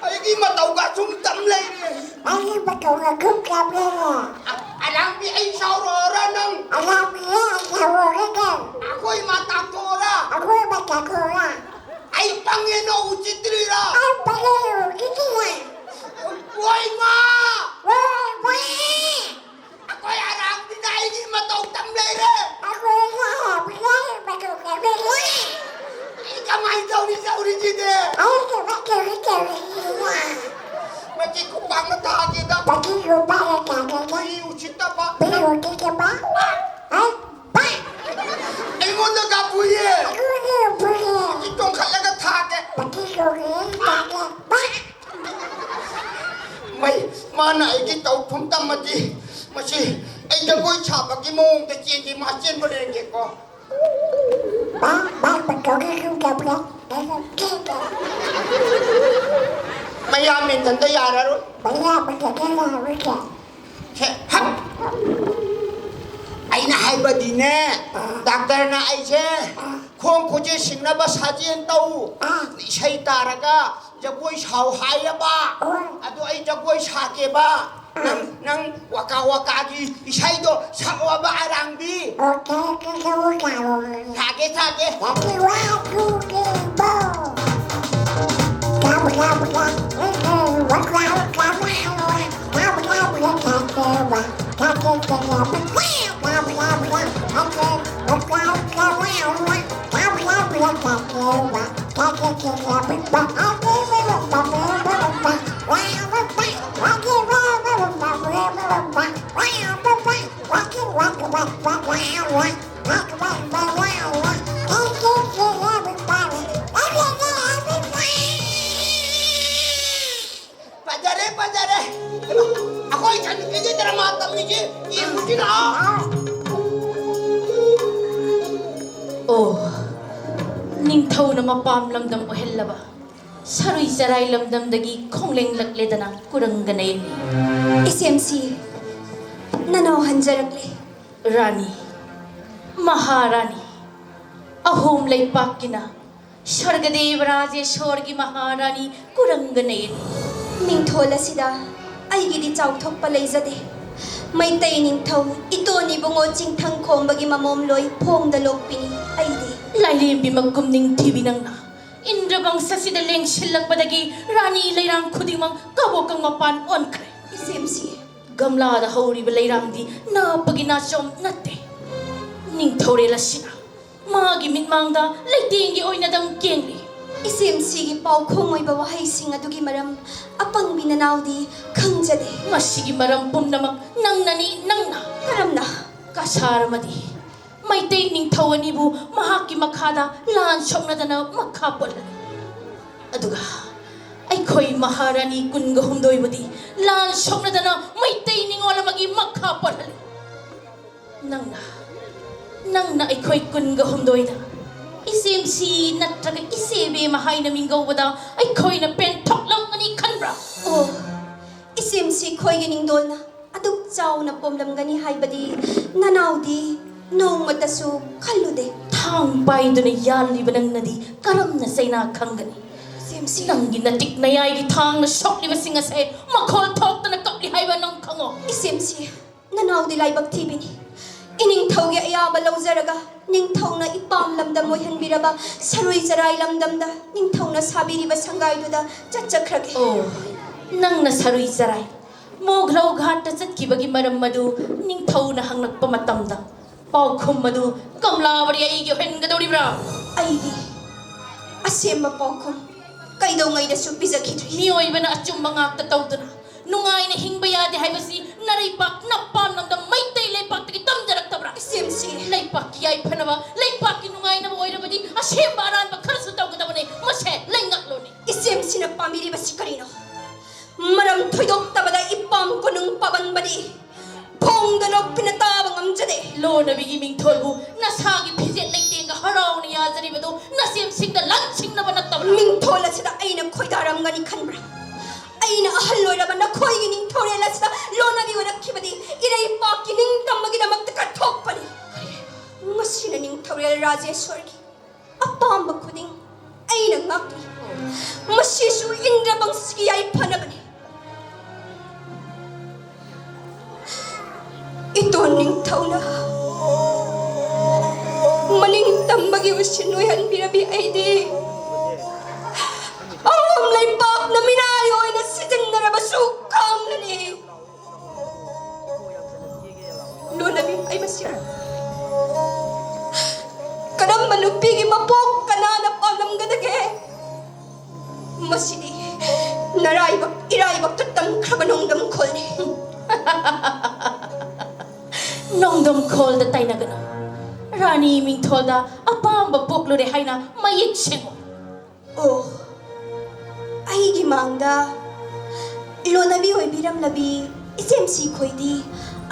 ꯑꯩꯒꯤ ꯃꯇꯧꯒ ꯁꯨꯝ ꯇꯝ ꯂꯩꯔꯦ꯫ ꯑꯩꯒꯤ ꯃꯇꯧꯒ ꯁꯨꯝ ꯇꯝ ꯂꯩꯔꯦ꯫ ꯑ-, ꯑꯂꯥꯡꯕꯤ, ꯑꯩ ꯁꯥꯎꯔꯛꯑꯣꯔꯥ ꯅꯪ? ꯑꯂꯥꯡꯕꯤ, ꯑꯩ ꯁꯥꯎꯔꯛꯑꯣꯔꯥ ꯅꯪ? ꯑꯩꯈꯣꯏ ꯏꯃꯥ ꯇꯥꯛꯊꯣꯛꯑꯣꯔꯥ? ꯑꯩꯈꯣꯏ ꯏꯃꯥ ꯇꯥꯛꯊꯣꯛꯑꯣꯔꯥ? ꯑꯩ ꯄꯪꯉꯦꯅ ꯎꯁꯤꯠꯇ꯭ꯔꯤꯔꯥ? ꯑꯩ ꯄꯪꯉꯦ ꯎꯁꯤꯠꯇ꯭ꯔꯤꯔꯥ? ꯍꯣꯏ ꯏꯃꯥ! ꯍꯣꯏ ꯏꯃꯥ! ꯑꯩꯈꯣꯏ ꯑꯔꯥꯡꯕꯤꯅ ꯑꯩꯒꯤ ꯃꯇꯧ ꯇꯝ ꯂꯩꯔꯦ꯫ ꯑꯩꯈꯣꯏ ꯑꯔꯥꯡꯕꯤꯅ ꯑꯩꯒꯤ ꯃꯇꯧ ꯇꯝ ꯂꯩꯔꯦ꯫ ꯑꯩ ꯀꯃꯥꯏꯅ ꯇꯧꯅꯤ ꯇꯧꯔꯤꯁꯤꯗꯤ? ꯑꯩ ꯀꯃꯥꯏꯅ ꯇꯧꯅꯤ ꯇꯧꯔꯤꯁꯤꯗꯤ? ꯃꯁꯤ ꯈꯨꯄꯥꯛꯅ ꯊꯥꯒꯦꯗ꯫ ꯃꯁꯤ ꯈꯨꯄꯥꯛꯅ ꯊꯥꯒꯦꯗ꯫ ꯃꯤ ꯎꯁꯤꯠꯇꯕ꯫ ꯃꯤ ꯎꯁꯤꯠꯇꯕ꯫ ꯍꯥ? ꯄꯥꯛ! ꯑꯩꯉꯣꯟꯗ ꯀꯥꯞꯄꯨꯏꯌꯦ꯫ ꯑꯩꯉꯣꯟꯗ ꯀꯥꯞꯄꯨꯏꯌꯦ꯫ ꯃꯁꯤ ꯇꯣꯡꯈꯠꯂꯒ ꯊꯥꯒꯦ꯫ ꯃꯁꯤ ꯇꯣꯡꯈꯠꯂꯒ ꯊꯥꯒꯦ꯫ ꯄꯥꯛ! ꯃꯩ, ꯃꯥꯅ ꯑꯩꯒꯤ ꯇꯧꯐꯝ ꯇꯝꯃꯗꯤ, ꯃꯁꯤ ꯑꯩ ꯖꯒꯣꯏ ꯁꯥꯕꯒꯤ ꯃꯑꯣꯡꯗ ꯆꯦꯟꯒꯦ, ꯃꯥ ꯆꯦꯟꯕ ꯂꯦꯡꯒꯦꯀꯣ꯫ ꯃꯥ, ꯃꯥ ꯃꯇꯧꯒꯤ ꯌꯨꯝꯗ ꯄꯨꯔꯦ꯫ ꯃꯌꯥꯝ ꯃꯤꯡꯊꯟꯗ ꯌꯥꯔꯔꯣꯏ꯫ ꯃꯌꯥꯝ ꯃꯤꯡꯊꯟꯗ ꯌꯥꯔꯔꯣꯏ꯫ ꯁꯦ, ꯍꯠ! ꯑꯩꯅ ꯍꯥꯏꯕꯗꯤꯅꯦ, ꯑꯥ꯫ ꯗꯥꯛꯇꯔꯅ ꯑꯩꯁꯦ ꯑꯥ꯫ ꯈꯣꯡ ꯈꯨꯠꯁꯦ ꯁꯤꯡꯅꯕ ꯁꯥꯖꯦꯜ ꯇꯧ, ꯑꯥ꯫ ꯏꯁꯩ ꯇꯥꯔꯒ ꯖꯒꯣꯏ ꯁꯥꯎ ꯍꯥꯏꯔꯕ꯫ ꯑꯣ꯫ ꯑꯗꯣ ꯑꯩ ꯖꯒꯣꯏ ꯁꯥꯒꯦꯕ꯫ ꯑꯥ꯫ ꯅꯪ, ꯅꯪ ꯋꯥꯀꯥ ꯋꯥꯀꯥꯒꯤ ꯏꯁꯩꯗꯣ ꯁꯛꯑꯣꯕ, ꯑꯔꯥꯡꯕꯤ꯫ Okay, okay, ꯁꯛꯑꯣ, ꯁꯛꯑꯣ꯫ ꯁꯥꯒꯦ, ꯁꯥꯒꯦ꯫ Happy one, two, three, four. ꯐꯖꯔꯦ, ꯐꯖꯔꯦ꯫ ꯍꯩꯃꯥ, ꯑꯩꯈꯣꯏ ꯏꯆꯟꯅꯨꯄꯤꯒꯤ ꯗ꯭ꯔꯃꯥ ꯇꯝꯃꯤꯁꯦ ꯌꯦꯡꯉꯨꯁꯤ ꯂꯥꯛꯑꯣ꯫ ꯑꯣ, ꯅꯤꯡꯊꯧꯅ ꯃꯄꯥꯝ ꯂꯝꯗꯝ ꯑꯣꯏꯍꯜꯂꯕ ꯁꯔꯨꯏ ꯆꯔꯥꯏ ꯂꯝꯗꯝꯗꯒꯤ ꯈꯣꯡꯂꯦꯡꯂꯛꯂꯦꯗꯅ ꯀꯨꯔꯪꯒ ꯅꯩꯔꯤ꯫ ꯏꯆꯦꯝꯁꯤ, ꯅꯅꯥꯎ ꯍꯟꯖꯔꯛꯂꯦ꯫ ꯔꯥꯅꯤ, ꯃꯍꯥꯔꯥꯅꯤ, ꯑꯍꯣꯝ ꯂꯩꯄꯥꯛꯀꯤꯅ ꯁ꯭ꯋꯔꯒꯗꯦꯕ ꯔꯥꯖꯦꯁ꯭ꯋꯔꯒꯤ ꯃꯍꯥꯔꯥꯅꯤ ꯀꯨꯔꯪꯒ ꯅꯩꯔꯤ꯫ ꯃꯤꯡꯊꯣꯜ ꯑꯁꯤꯗ ꯑꯩꯒꯤꯗꯤ ꯆꯥꯎꯊꯣꯛꯄ ꯂꯩꯖꯗꯦ꯫ ꯃꯩꯇꯩ ꯅꯤꯡꯊꯧ ꯏꯇꯣꯟ ꯏꯕꯨꯡꯉꯣ ꯆꯤꯡꯊꯪ ꯈꯣꯝꯕꯒꯤ ꯃꯃꯣꯝꯂꯣꯏ ꯐꯣꯡꯗ ꯂꯣꯛꯄꯤꯅꯤ ꯑꯩꯗꯤ꯫ ꯂꯥꯏꯔꯦꯝꯕꯤ ꯃꯀꯨꯝ ꯅꯤꯡꯊꯤꯕꯤ ꯅꯪꯅ ꯏꯟꯗ꯭ꯔ ꯋꯪꯁ ꯑꯁꯤꯗ ꯂꯦꯡꯁꯤꯜꯂꯛꯄꯗꯒꯤ ꯔꯥꯅꯤ ꯂꯩꯔꯥꯡ ꯈꯨꯗꯤꯡꯃꯛ ꯀꯕꯣꯀꯪ ꯃꯄꯥꯟ ꯑꯣꯟꯈ꯭ꯔꯦ꯫ ꯏꯆꯦꯝꯁꯤ꯫ ꯒꯝꯂꯥꯗ ꯍꯧꯔꯤꯕ ꯂꯩꯔꯥꯡꯗꯤ ꯅꯥꯞꯄꯒꯤ ꯅꯥꯆꯣꯝ ꯅꯠꯇꯦ꯫ ꯅꯤꯡꯊꯧꯔꯦꯜ ꯑꯁꯤꯅ ꯃꯥꯒꯤ ꯃꯤꯠꯃꯥꯡꯗ ꯂꯩꯇꯦꯡꯒꯤ ꯑꯣꯏꯅꯗꯪ ꯀꯦꯡꯂꯤ꯫ ꯏꯆꯦꯝꯁꯤꯒꯤ ꯄꯥꯎꯈꯣꯡ ꯑꯣꯏꯕ ꯋꯥꯍꯩꯁꯤꯡ ꯑꯗꯨꯒꯤ ꯃꯔꯝ ꯑꯄꯪꯕꯤ ꯅꯅꯥꯎꯗꯤ ꯈꯪꯖꯗꯦ꯫ ꯃꯁꯤꯒꯤ ꯃꯔꯝ ꯄꯨꯝꯅꯃꯛ ꯅꯪꯅꯅꯤ, ꯅꯪꯅ꯫ ꯀꯔꯝꯅ? ꯀꯁꯥꯔ ꯑꯃꯗꯤ ꯃꯩꯇꯩ ꯅꯤꯡꯊꯧ ꯑꯅꯤꯕꯨ ꯃꯍꯥꯛꯀꯤ ꯃꯈꯥꯗ ꯂꯥꯟ ꯁꯣꯛꯅꯗꯅ ꯃꯈꯥ ꯄꯣꯜꯍꯜꯂꯤ꯫ ꯑꯗꯨꯒ ꯑꯩꯈꯣꯏ ꯃꯍꯥꯔꯥꯅꯤ ꯀꯨꯟꯒ ꯍꯨꯝꯗꯣꯏꯕꯨꯗꯤ ꯂꯥꯟ ꯁꯣꯛꯅꯗꯅ ꯃꯩꯇꯩ ꯅꯤꯉꯣꯜ ꯑꯃꯒꯤ ꯃꯈꯥ ꯄꯣꯜꯍꯜꯂꯤ꯫ ꯅꯪꯅ, ꯅꯪꯅ ꯑꯩꯈꯣꯏ ꯀꯨꯟꯒ ꯍꯨꯝꯗꯣꯏꯗ ꯏꯆꯦꯝꯁꯤ ꯅꯠꯇ꯭ꯔꯒ ꯏꯆꯦ ꯏꯕꯦꯝꯃ ꯍꯥꯏꯅ ꯃꯤꯡꯒꯧꯕꯗ ꯑꯩꯈꯣꯏꯅ ꯄꯦꯟꯊꯣꯛꯂꯝꯒꯅꯤ ꯈꯟꯕ꯭ꯔꯥ? ꯑꯣ, ꯏꯆꯦꯝꯁꯤ ꯈꯣꯏꯒꯤ ꯅꯤꯡꯗꯣꯜꯅ ꯑꯗꯨꯛ ꯆꯥꯎꯅ ꯄꯣꯝꯂꯝꯒꯅꯤ ꯍꯥꯏꯕꯗꯤ ꯅꯅꯥꯎꯗꯤ ꯅꯣꯡꯃꯇꯁꯨ ꯈꯜꯂꯨꯗꯦ꯫ ꯊꯥꯡ ꯄꯥꯏꯗꯨꯅ ꯌꯥꯜꯂꯤꯕ ꯅꯪꯅꯗꯤ ꯀꯔꯝꯅ ꯆꯩꯅꯥ ꯈꯪꯒꯅꯤ? ꯏꯆꯦꯝꯁꯤ꯫ ꯅꯪꯒꯤ ꯅꯇꯤꯛ ꯅꯌꯥꯏꯒꯤ ꯊꯥꯡꯅ ꯁꯣꯛꯂꯤꯕꯁꯤꯡ ꯑꯁꯦ ꯃꯈꯣꯜ ꯊꯣꯛꯇꯅ ꯀꯞꯂꯤ ꯍꯥꯏꯕ ꯅꯪ ꯈꯪꯉꯣ꯫ ꯏꯆꯦꯝꯁꯤ, ꯅꯅꯥꯎꯗꯤ ꯂꯥꯏꯕꯛ ꯊꯤꯕꯤꯅꯤ꯫ ꯏꯅꯤꯡꯊꯧꯒꯤ ꯑꯌꯥꯕ ꯂꯧꯖꯔꯒ ꯅꯤꯡꯊꯧꯅ ꯏꯄꯥꯝ ꯂꯝꯗꯝ ꯑꯣꯏꯍꯟꯕꯤꯔꯕ ꯁꯔꯨꯏ ꯆꯔꯥꯏ ꯂꯝꯗꯝꯗ ꯅꯤꯡꯊꯧꯅ ꯁꯥꯕꯤꯔꯤꯕ ꯁꯪꯒꯥꯏꯗꯨꯗ ꯆꯠꯆꯈ꯭ꯔꯒꯦ꯫ ꯑꯣ, ꯅꯪꯅ ꯁꯔꯨꯏ ꯆꯔꯥꯏ ꯃꯣꯒ꯭ꯂꯧ ꯘꯥꯠꯇ ꯆꯠꯈꯤꯕꯒꯤ ꯃꯔꯝ ꯑꯗꯨ ꯅꯤꯡꯊꯧꯅ ꯍꯪꯂꯛꯄ ꯃꯇꯝꯗ ꯄꯥꯎꯈꯨꯝ ꯑꯗꯨ ꯀꯝꯂꯥꯕꯔꯤ ꯑꯩꯒꯤ ꯑꯣꯏꯍꯟꯒꯗꯧꯔꯤꯕ꯭ꯔꯥ? ꯑꯩꯗꯤ ꯑꯁꯦꯡꯕ ꯄꯥꯎꯈꯨꯝ ꯀꯩꯗꯧꯉꯩꯗꯁꯨ ꯄꯤꯖꯈꯤꯗ꯭ꯔꯤ꯫ ꯃꯤꯑꯣꯏꯕꯅ ꯑꯆꯨꯝꯕ ꯉꯥꯛꯇ ꯇꯧꯗꯨꯅ ꯅꯨꯡꯉꯥꯏꯅ ꯍꯤꯡꯕ ꯌꯥꯗꯦ ꯍꯥꯏꯕꯁꯤ ꯅꯔꯩꯄꯥꯛ ꯅꯄꯥꯝ ꯂꯝꯗꯝ ꯃꯩꯇꯩ ꯂꯩꯄꯥꯛꯇꯒꯤ ꯇꯝꯖꯔꯛꯇꯕ꯭ꯔꯥ? ꯏꯆꯦꯝꯁꯤ꯫ ꯂꯩꯄꯥꯛꯀꯤ ꯌꯥꯏꯐꯅꯕ, ꯂꯩꯄꯥꯛꯀꯤ ꯅꯨꯡꯉꯥꯏꯅꯕ ꯑꯣꯏꯔꯕꯗꯤ ꯑꯁꯦꯡꯕ ꯑꯔꯥꯟꯕ ꯈꯔꯁꯨ ꯇꯧꯒꯗꯕꯅꯤ꯫ ꯃꯁꯦ ꯂꯩꯉꯥꯛꯂꯣꯅꯤ꯫ ꯏꯆꯦꯝꯁꯤꯅ ꯄꯥꯝꯕꯤꯔꯤꯕꯁꯤ ꯀꯔꯤꯅꯣ? ꯃꯔꯝ ꯊꯣꯏꯗꯣꯛꯇꯕꯗ ꯏꯄꯥꯝ ꯀꯣꯅꯨꯡ ꯄꯥꯕꯟꯕꯗꯤ ꯐꯣꯡꯗ ꯅꯣꯛꯄꯤꯅ ꯇꯥꯕ ꯉꯝꯖꯗꯦ꯫ ꯂꯣꯅꯕꯤꯒꯤ ꯃꯤꯡꯊꯣꯜꯕꯨ ꯅꯁꯥꯒꯤ ꯐꯤꯖꯦꯠ ꯂꯩꯇꯦꯡꯒ ꯍꯔꯥꯎꯅ ꯌꯥꯖꯔꯤꯕꯗꯨ ꯅꯁꯦꯝꯁꯤꯡꯗ ꯂꯟꯁꯤꯡꯅꯕ ꯅꯠꯇꯕ꯭ꯔꯥ? ꯃꯤꯡꯊꯣꯜ ꯑꯁꯤꯗ ꯑꯩꯅ ꯈꯣꯏꯗꯥꯔꯝꯒꯅꯤ ꯈꯟꯕ꯭ꯔꯥ? ꯑꯩꯅ ꯑꯍꯜ ꯑꯣꯏꯔꯕ ꯅꯈꯣꯏꯒꯤ ꯅꯤꯡꯊꯧꯔꯦꯜ ꯑꯁꯤꯗ ꯂꯣꯅꯕꯤ ꯑꯣꯏꯔꯛꯈꯤꯕꯗꯤ ꯏꯔꯩꯄꯥꯛꯀꯤ ꯅꯤꯡꯇꯝꯕꯒꯤꯗꯃꯛꯇ ꯀꯠꯊꯣꯛꯄꯅꯤ꯫ ꯃꯁꯤꯅ ꯅꯤꯡꯊꯧꯔꯦꯜ ꯔꯥꯖꯦꯁ꯭ꯋꯔꯒꯤ ꯑꯄꯥꯝꯕ ꯈꯨꯗꯤꯡ ꯑꯩꯅ ꯉꯥꯛꯂꯤ꯫ ꯃꯁꯤꯁꯨ ꯏꯟꯗ꯭ꯔ ꯕꯪꯁꯤꯒꯤ ꯌꯥꯏꯐꯅꯕꯅꯤ꯫ ꯏꯇꯣꯟ ꯅꯤꯡꯊꯧꯅ ꯃꯅꯤꯡ ꯇꯝꯕꯒꯤ ꯎꯁꯤꯟ ꯑꯣꯏꯍꯟꯕꯤꯔꯕꯤ ꯑꯩꯗꯤ ꯑꯍꯨꯝ ꯂꯩꯄꯥꯛꯅ ꯃꯤꯅꯥꯏ ꯑꯣꯏꯅ ꯁꯤꯖꯤꯟꯅꯔꯕꯁꯨ ꯈꯪꯂꯅꯤ꯫ ꯂꯣꯟꯅꯕꯤ, ꯑꯩ ꯃꯁꯤ ꯀꯔꯝꯕ ꯅꯨꯄꯤꯒꯤ ꯃꯄꯣꯛ ꯀꯅꯥꯅ ꯄꯥꯝꯂꯝꯒꯗꯒꯦ? ꯃꯁꯤꯗꯤ ꯅꯔꯥꯏꯕꯛ ꯏꯔꯥꯏꯕꯛꯇ ꯇꯝꯈ꯭ꯔꯕ ꯅꯣꯡꯗꯝ ꯈꯣꯜꯅꯤ꯫ ꯅꯣꯡꯗꯝ ꯈꯣꯜꯗ ꯇꯥꯏꯅꯒꯅꯨ꯫ ꯔꯥꯅꯤ ꯃꯤꯡꯊꯣꯜꯗ ꯑꯄꯥꯝꯕ ꯄꯣꯛꯂꯨꯔꯦ ꯍꯥꯏꯅ ꯃꯌꯦꯛ ꯁꯦꯡꯉꯨ꯫ ꯑꯣ, ꯑꯩꯒꯤ ꯃꯥꯡꯗ ꯂꯣꯟꯅꯕꯤ ꯑꯣꯏꯕꯤꯔꯝꯂꯕꯤ ꯏꯆꯦꯝꯁꯤ ꯈꯣꯏꯗꯤ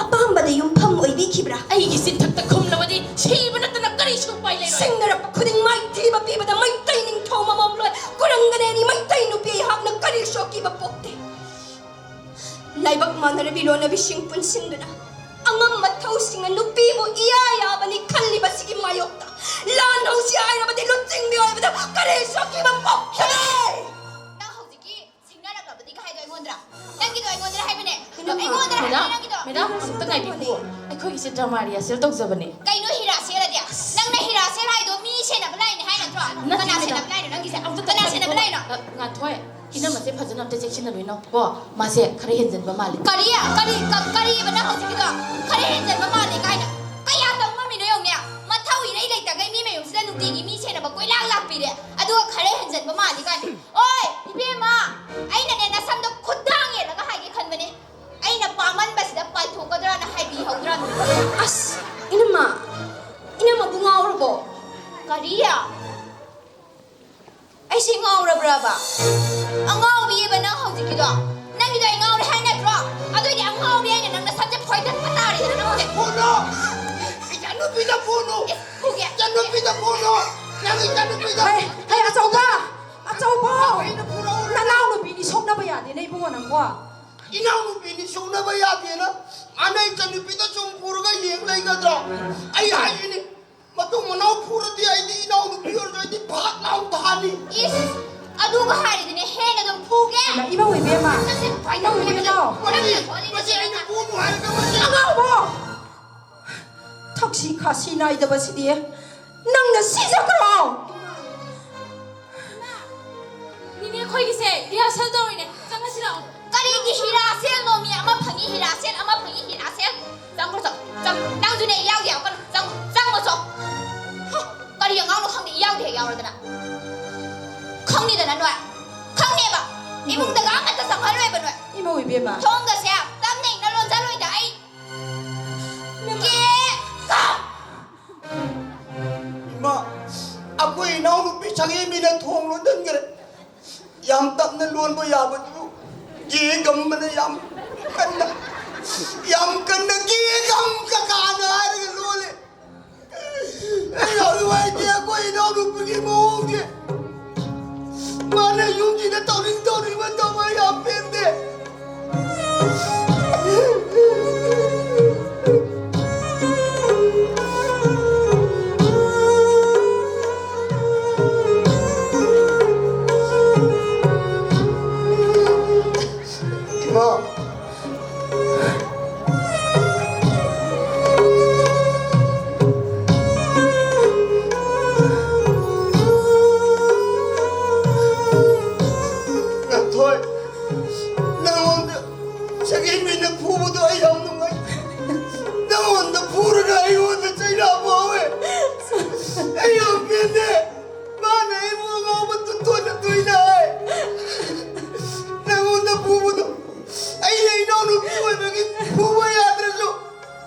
ꯑꯄꯥꯝꯕꯗ ꯌꯨꯝꯐꯝ ꯑꯣꯏꯕꯤꯈꯤꯕ꯭ꯔꯥ? ꯑꯩꯒꯤ ꯆꯤꯟꯊꯛꯇ ꯈꯨꯝꯂꯕꯗꯤ ꯁꯤꯕ ꯅꯠꯇꯅ ꯀꯔꯤꯁꯨ ꯎꯄꯥꯏ ꯂꯩꯔꯣꯏ꯫ ꯁꯤꯡꯅꯔꯛꯄ ꯈꯨꯗꯤꯡ ꯃꯥꯏꯊꯤꯕ ꯄꯤꯕꯗ ꯃꯩꯇꯩ ꯅꯤꯡꯊꯧ ꯃꯃꯣꯝꯂꯣꯏ ꯀꯨꯔꯪꯒꯅꯦꯅꯤ꯫ ꯃꯩꯇꯩ ꯅꯨꯄꯤ ꯑꯩꯍꯥꯛꯅ ꯀꯔꯤꯁꯨ ꯑꯀꯤꯕ ꯄꯣꯛꯇꯦ꯫ ꯂꯥꯏꯕꯛ ꯃꯥꯟꯅꯔꯕꯤ ꯂꯣꯟꯅꯕꯤꯁꯤꯡ ꯄꯨꯟꯁꯤꯟꯗꯨꯅ ꯑꯉꯝꯕ ꯊꯧꯁꯤꯡꯅ ꯅꯨꯄꯤꯕꯨ ꯏꯌꯥ ꯌꯥꯕꯅꯤ ꯈꯜꯂꯤꯕꯁꯤꯒꯤ ꯃꯥꯌꯣꯛꯇ ꯂꯥꯟ ꯍꯧꯁꯤ ꯍꯥꯏꯔꯕꯗꯤ ꯂꯨꯆꯤꯡꯕꯤ ꯑꯣꯏꯕꯗ ꯀꯔꯤꯁꯨ ꯑꯀꯤꯕ ꯄꯣꯛꯇꯦ꯫ ꯅꯪ ꯍꯧꯖꯤꯛꯀꯤ ꯁꯤꯡꯅꯔꯛꯂꯕꯗꯤ ꯀꯥꯏꯗꯣ ꯑꯩꯉꯣꯟꯗꯔꯥ? ꯅꯪꯒꯤꯗꯣ ꯑꯩꯉꯣꯟꯗꯔꯥ ꯍꯥꯏꯕꯅꯦ꯫ ꯑꯩꯉꯣꯟꯗꯔꯥ ꯍꯥꯏꯕꯅꯦ ꯅꯪꯒꯤꯗꯣ? ꯃꯦꯗꯥꯝ, ꯑꯃꯨꯛꯇ ꯉꯥꯏꯕꯤꯈꯣ꯫ ꯑꯩꯈꯣꯏꯒꯤꯁꯦ ꯗ꯭ꯔꯃꯥ ꯔꯤꯍꯥꯔꯁꯦꯜ ꯇꯧꯖꯕꯅꯦ꯫ ꯀꯩꯅꯣ ꯍꯤꯔꯥꯁꯦꯜ ꯑꯗꯤ? ꯅꯪꯅ ꯍꯤꯔꯥꯁꯦꯜ ꯍꯥꯏꯗꯣ ꯃꯤ ꯁꯦꯟꯅꯕ ꯂꯥꯛꯏꯅꯦ ꯍꯥꯏ ꯅꯠꯇ꯭ꯔꯣ? ꯅꯠꯇꯦ, ꯀꯅꯥ ꯃꯦꯗꯥꯝ꯫ ꯁꯦꯟꯅꯕ ꯂꯥꯛꯏꯅꯣ ꯅꯪꯒꯤꯁꯦ? ꯑꯃꯨꯛꯇ ꯀꯅꯥ ꯁꯦꯟꯅꯕ ꯉꯥꯏꯕꯤꯈꯣ꯫ ꯂꯥꯛꯏꯅꯣ? ꯑ, ꯉꯥꯟꯊꯣꯏ, ꯏꯅꯝꯃꯁꯦ ꯐꯖꯅ ꯑꯝꯇ ꯆꯦꯛꯁꯤꯟꯅꯕꯤꯅꯣ ꯀꯣ꯫ ꯃꯥꯁꯦ ꯈꯔ ꯍꯦꯟꯖꯟꯕ ꯃꯥꯜꯂꯦ꯫ ꯀꯔꯤ? ꯀꯔꯤ? ꯀ-, ꯀꯔꯤꯕ ꯅꯪ ꯍꯧꯖꯤꯛꯀꯤꯗꯣ? ꯈꯔ ꯍꯦꯟꯖꯟꯕ ꯃꯥꯜꯂꯦ ꯀꯥꯏꯅ? ꯀꯌꯥ ꯇꯧ ꯉꯝꯃꯤꯅꯣ ꯌꯦꯡꯉꯨꯅꯦ꯫ ꯃꯊꯧ ꯏꯔꯩ ꯂꯩꯇꯈꯩ ꯃꯤ ꯃꯌꯨꯝꯁꯤꯗ ꯅꯨꯡꯇꯤꯒꯤ ꯃꯤ ꯁꯦꯟꯅꯕ ꯀꯣꯏꯂꯥꯛ ꯂꯥꯛꯄꯤꯔꯦ꯫ ꯑꯗꯨꯒ ꯈꯔ ꯍꯦꯟꯖꯟꯕ ꯃꯥꯜꯂꯦ ꯀꯥꯏꯅ꯫ ꯑꯣꯏ, ꯏꯕꯦꯝꯃ, ꯑꯩꯅꯅꯦ ꯅꯁꯝꯗꯣ ꯈꯨꯠ ꯊꯥꯡ ꯌꯦꯜꯂꯒ ꯍꯥꯏꯒꯦ ꯈꯟꯕꯅꯦ꯫ ꯑꯩꯅ ꯄꯥꯝꯃꯟꯕꯁꯤꯗ ꯄꯥꯏꯊꯣꯛꯀꯗ꯭ꯔꯥꯅ ꯍꯥꯏꯕꯤꯍꯧꯗ꯭ꯔꯕꯅꯤ꯫ ꯑꯁ, ꯏꯅꯝꯃ, ꯏꯅꯝꯃꯕꯨ ꯉꯥꯎꯔꯕꯣ? ꯀꯔꯤ? ꯑꯩꯁꯦ ꯉꯥꯎꯔꯕ꯭ꯔꯕ? ꯑꯉꯥꯎꯕꯤꯌꯦꯕ ꯅꯪ ꯍꯧꯖꯤꯛꯀꯤꯗꯣ? ꯅꯪꯒꯤꯗꯣ ꯑꯩ ꯉꯥꯎꯔꯦ ꯍꯥꯏ ꯅꯠꯇ꯭ꯔꯣ? ꯑꯗꯨꯏꯗꯤ ꯑꯉꯥꯎꯕꯤ ꯑꯩꯅ ꯅꯪ ꯅꯁꯝꯁꯦ ꯐꯣꯏꯗꯠꯄ ꯇꯥꯔꯦꯗꯅ ꯅꯪ ꯍꯧꯖꯤꯛ꯫ ꯐꯨꯅꯨ! ꯏꯆꯥꯅꯨꯄꯤꯗ ꯐꯨꯅꯨ! ꯏꯁ, ꯐꯨꯒꯦ꯫ ꯏꯆꯥꯅꯨꯄꯤꯗ ꯐꯨꯅꯨ! ꯅꯪ ꯏꯆꯥꯅꯨꯄꯤꯗ ꯍꯩ, ꯍꯩ, ꯑꯆꯧꯕ! ꯑꯆꯧꯕ! ꯑꯩꯅ ꯐꯨꯔꯧꯔꯦ꯫ ꯅꯅꯥꯎꯅꯨꯄꯤꯅꯤ, ꯁꯣꯛꯅꯕ ꯌꯥꯗꯦꯅꯦ ꯏꯕꯨꯡꯉꯣ ꯅꯪꯕꯣ꯫ ꯏꯅꯥꯎꯅꯨꯄꯤꯅꯤ ꯁꯣꯛꯅꯕ ꯌꯥꯗꯦꯅ ꯃꯥꯅ ꯏꯆꯥꯅꯨꯄꯤꯗ ꯁꯨꯝ ꯐꯨꯔꯒ ꯌꯦꯡ ꯂꯩꯒꯗ꯭ꯔꯣ? ꯑꯩ ꯍꯥꯏꯔꯤꯅꯦ, ꯃꯇꯨꯡ ꯃꯅꯥꯎ ꯐꯨꯔꯗꯤ ꯑꯩꯗꯤ ꯏꯅꯥꯎ ꯅꯨꯄꯤ ꯑꯣꯏꯔꯁꯨ ꯑꯩꯗꯤ ꯐꯥꯛ ꯂꯥꯎ ꯊꯥꯅꯤ꯫ ꯏꯁ, ꯑꯗꯨꯒ ꯍꯥꯏꯔꯤꯗꯨꯅꯦ ꯍꯦꯟꯅ ꯑꯗꯨꯝ ꯐꯨꯒꯦ꯫ ꯏꯃꯥ, ꯏꯃꯧ ꯏꯕꯦꯝꯃ꯫ ꯅꯪꯁꯦ ꯐꯥꯏꯗꯧ ꯏꯃꯧ ꯏꯕꯦꯝꯃ꯫ ꯅꯪꯅ ꯃꯁꯤ, ꯈꯣꯠꯂꯤꯁꯦ ꯃꯁꯤ ꯑꯩꯅ ꯅꯪꯅ ꯐꯨꯅꯨ ꯍꯥꯏꯔꯒ ꯃꯁꯤ ꯑꯉꯥꯎꯕ! ꯊꯛꯁꯤ ꯈꯥꯁꯤ ꯅꯥꯏꯗꯕꯁꯤꯗꯤ ꯅꯪꯅ ꯁꯤꯖꯈ꯭ꯔꯣ꯫ ꯅꯤꯅꯦ, ꯑꯩꯈꯣꯏꯒꯤꯁꯦ ꯔꯤꯍꯥꯔꯁꯦꯜ ꯇꯧꯔꯤꯅꯦ꯫ ꯆꯪꯉꯁꯤ ꯂꯥꯛꯑꯣ꯫ ꯀꯔꯤꯒꯤ ꯍꯤꯔꯥꯁꯦꯜꯅꯣꯃꯤ? ꯑꯃ ꯐꯪꯉꯤ ꯍꯤꯔꯥꯁꯦꯜ, ꯑꯃ ꯐꯪꯉꯤ ꯍꯤꯔꯥꯁꯦꯜ꯫ ꯆꯪꯈ꯭ꯔꯣ, ꯆꯪ, ꯆꯪ꯫ ꯅꯪꯁꯨꯅꯦ ꯌꯥꯎꯒꯦ ꯌꯥꯎꯒꯅꯨ꯫ ꯆꯪ, ꯆꯪꯉꯣ ꯆꯣ꯫ ꯍ, ꯀꯔꯤ ꯑꯉꯥꯡꯅꯣ ꯈꯪꯗꯦ, ꯌꯥꯎꯗꯦ ꯍꯦꯛ ꯌꯥꯎꯔꯗꯅ꯫ ꯈꯪꯅꯤꯗꯅ ꯅꯣꯏ꯫ ꯈꯪꯅꯦꯕ꯫ ꯏꯃꯨꯡꯗꯒ ꯑꯃꯠꯇ ꯆꯪꯍꯜꯂꯣꯏꯕ ꯅꯣꯏ꯫ ꯏꯃꯧ ꯏꯕꯦꯝꯃ꯫ ꯊꯣꯡꯒꯁꯦ ꯇꯞꯅ ꯏꯪꯅ ꯂꯣꯟꯖꯜꯂꯣꯏꯗ ꯑꯩ꯫ ꯀꯦ-, ꯀ-, ꯏꯃꯥ, ꯑꯩꯈꯣꯏ ꯏꯅꯥꯎꯅꯨꯄꯤ ꯁꯪꯒꯦꯝꯕꯤꯅ ꯊꯣꯡ ꯂꯣꯟꯁꯤꯟꯈ꯭ꯔꯦ꯫ ꯌꯥꯝ ꯇꯞꯅ ꯂꯣꯟꯕ ꯌꯥꯕꯗꯨꯕꯨ ꯒꯦꯒꯝꯕꯅ ꯌꯥꯝ ꯀꯟꯅ, ꯌꯥꯝ ꯀꯟꯅ ꯒꯦꯒꯝ ꯀꯀꯥꯅ ꯍꯥꯏꯔꯒ ꯂꯣꯜꯂꯦ꯫ ꯑꯩ ꯌꯥꯝ ꯅꯨꯡꯉꯥꯏꯇꯦ ꯑꯩꯈꯣꯏ ꯏꯅꯥꯎꯅꯨꯄꯤꯒꯤ ꯃꯑꯣꯡꯁꯦ꯫ ꯃꯥꯅ ꯌꯨꯝꯁꯤꯗ ꯇꯧꯅꯤꯡ ꯇꯧꯅꯤꯡꯕ ꯇꯧꯕ ꯌꯥꯝ ꯄꯦꯟꯗꯦ꯫ ꯏꯃꯥ꯫ ꯉꯥꯟꯊꯣꯏ, ꯅꯪꯉꯣꯟꯗ ꯁꯛꯍꯦꯟꯕꯤꯅ ꯐꯨꯕꯗꯣ ꯑꯩ ꯌꯥꯝ ꯅꯨꯡꯉꯥꯏ꯫ ꯅꯪꯉꯣꯟꯗ ꯐꯨꯔꯒ ꯑꯩꯉꯣꯟꯗ ꯆꯩꯔꯥ ꯐꯥꯎꯋꯦ꯫ ꯑꯩ ꯌꯥꯝ ꯄꯦꯟꯗꯦ꯫ ꯃꯥꯅ ꯑꯩꯕꯨ ꯑꯉꯥꯎꯕ ꯇꯨꯠꯇꯣꯟꯅ ꯇꯣꯏꯅ ꯍꯥꯏ꯫ ꯅꯪꯉꯣꯟꯗ ꯐꯨꯕꯗꯣ ꯑꯩꯅ ꯏꯅꯥꯎꯅꯨꯄꯤ ꯑꯣꯏꯕꯒꯤ ꯐꯨꯕ ꯌꯥꯗ꯭ꯔꯁꯨ,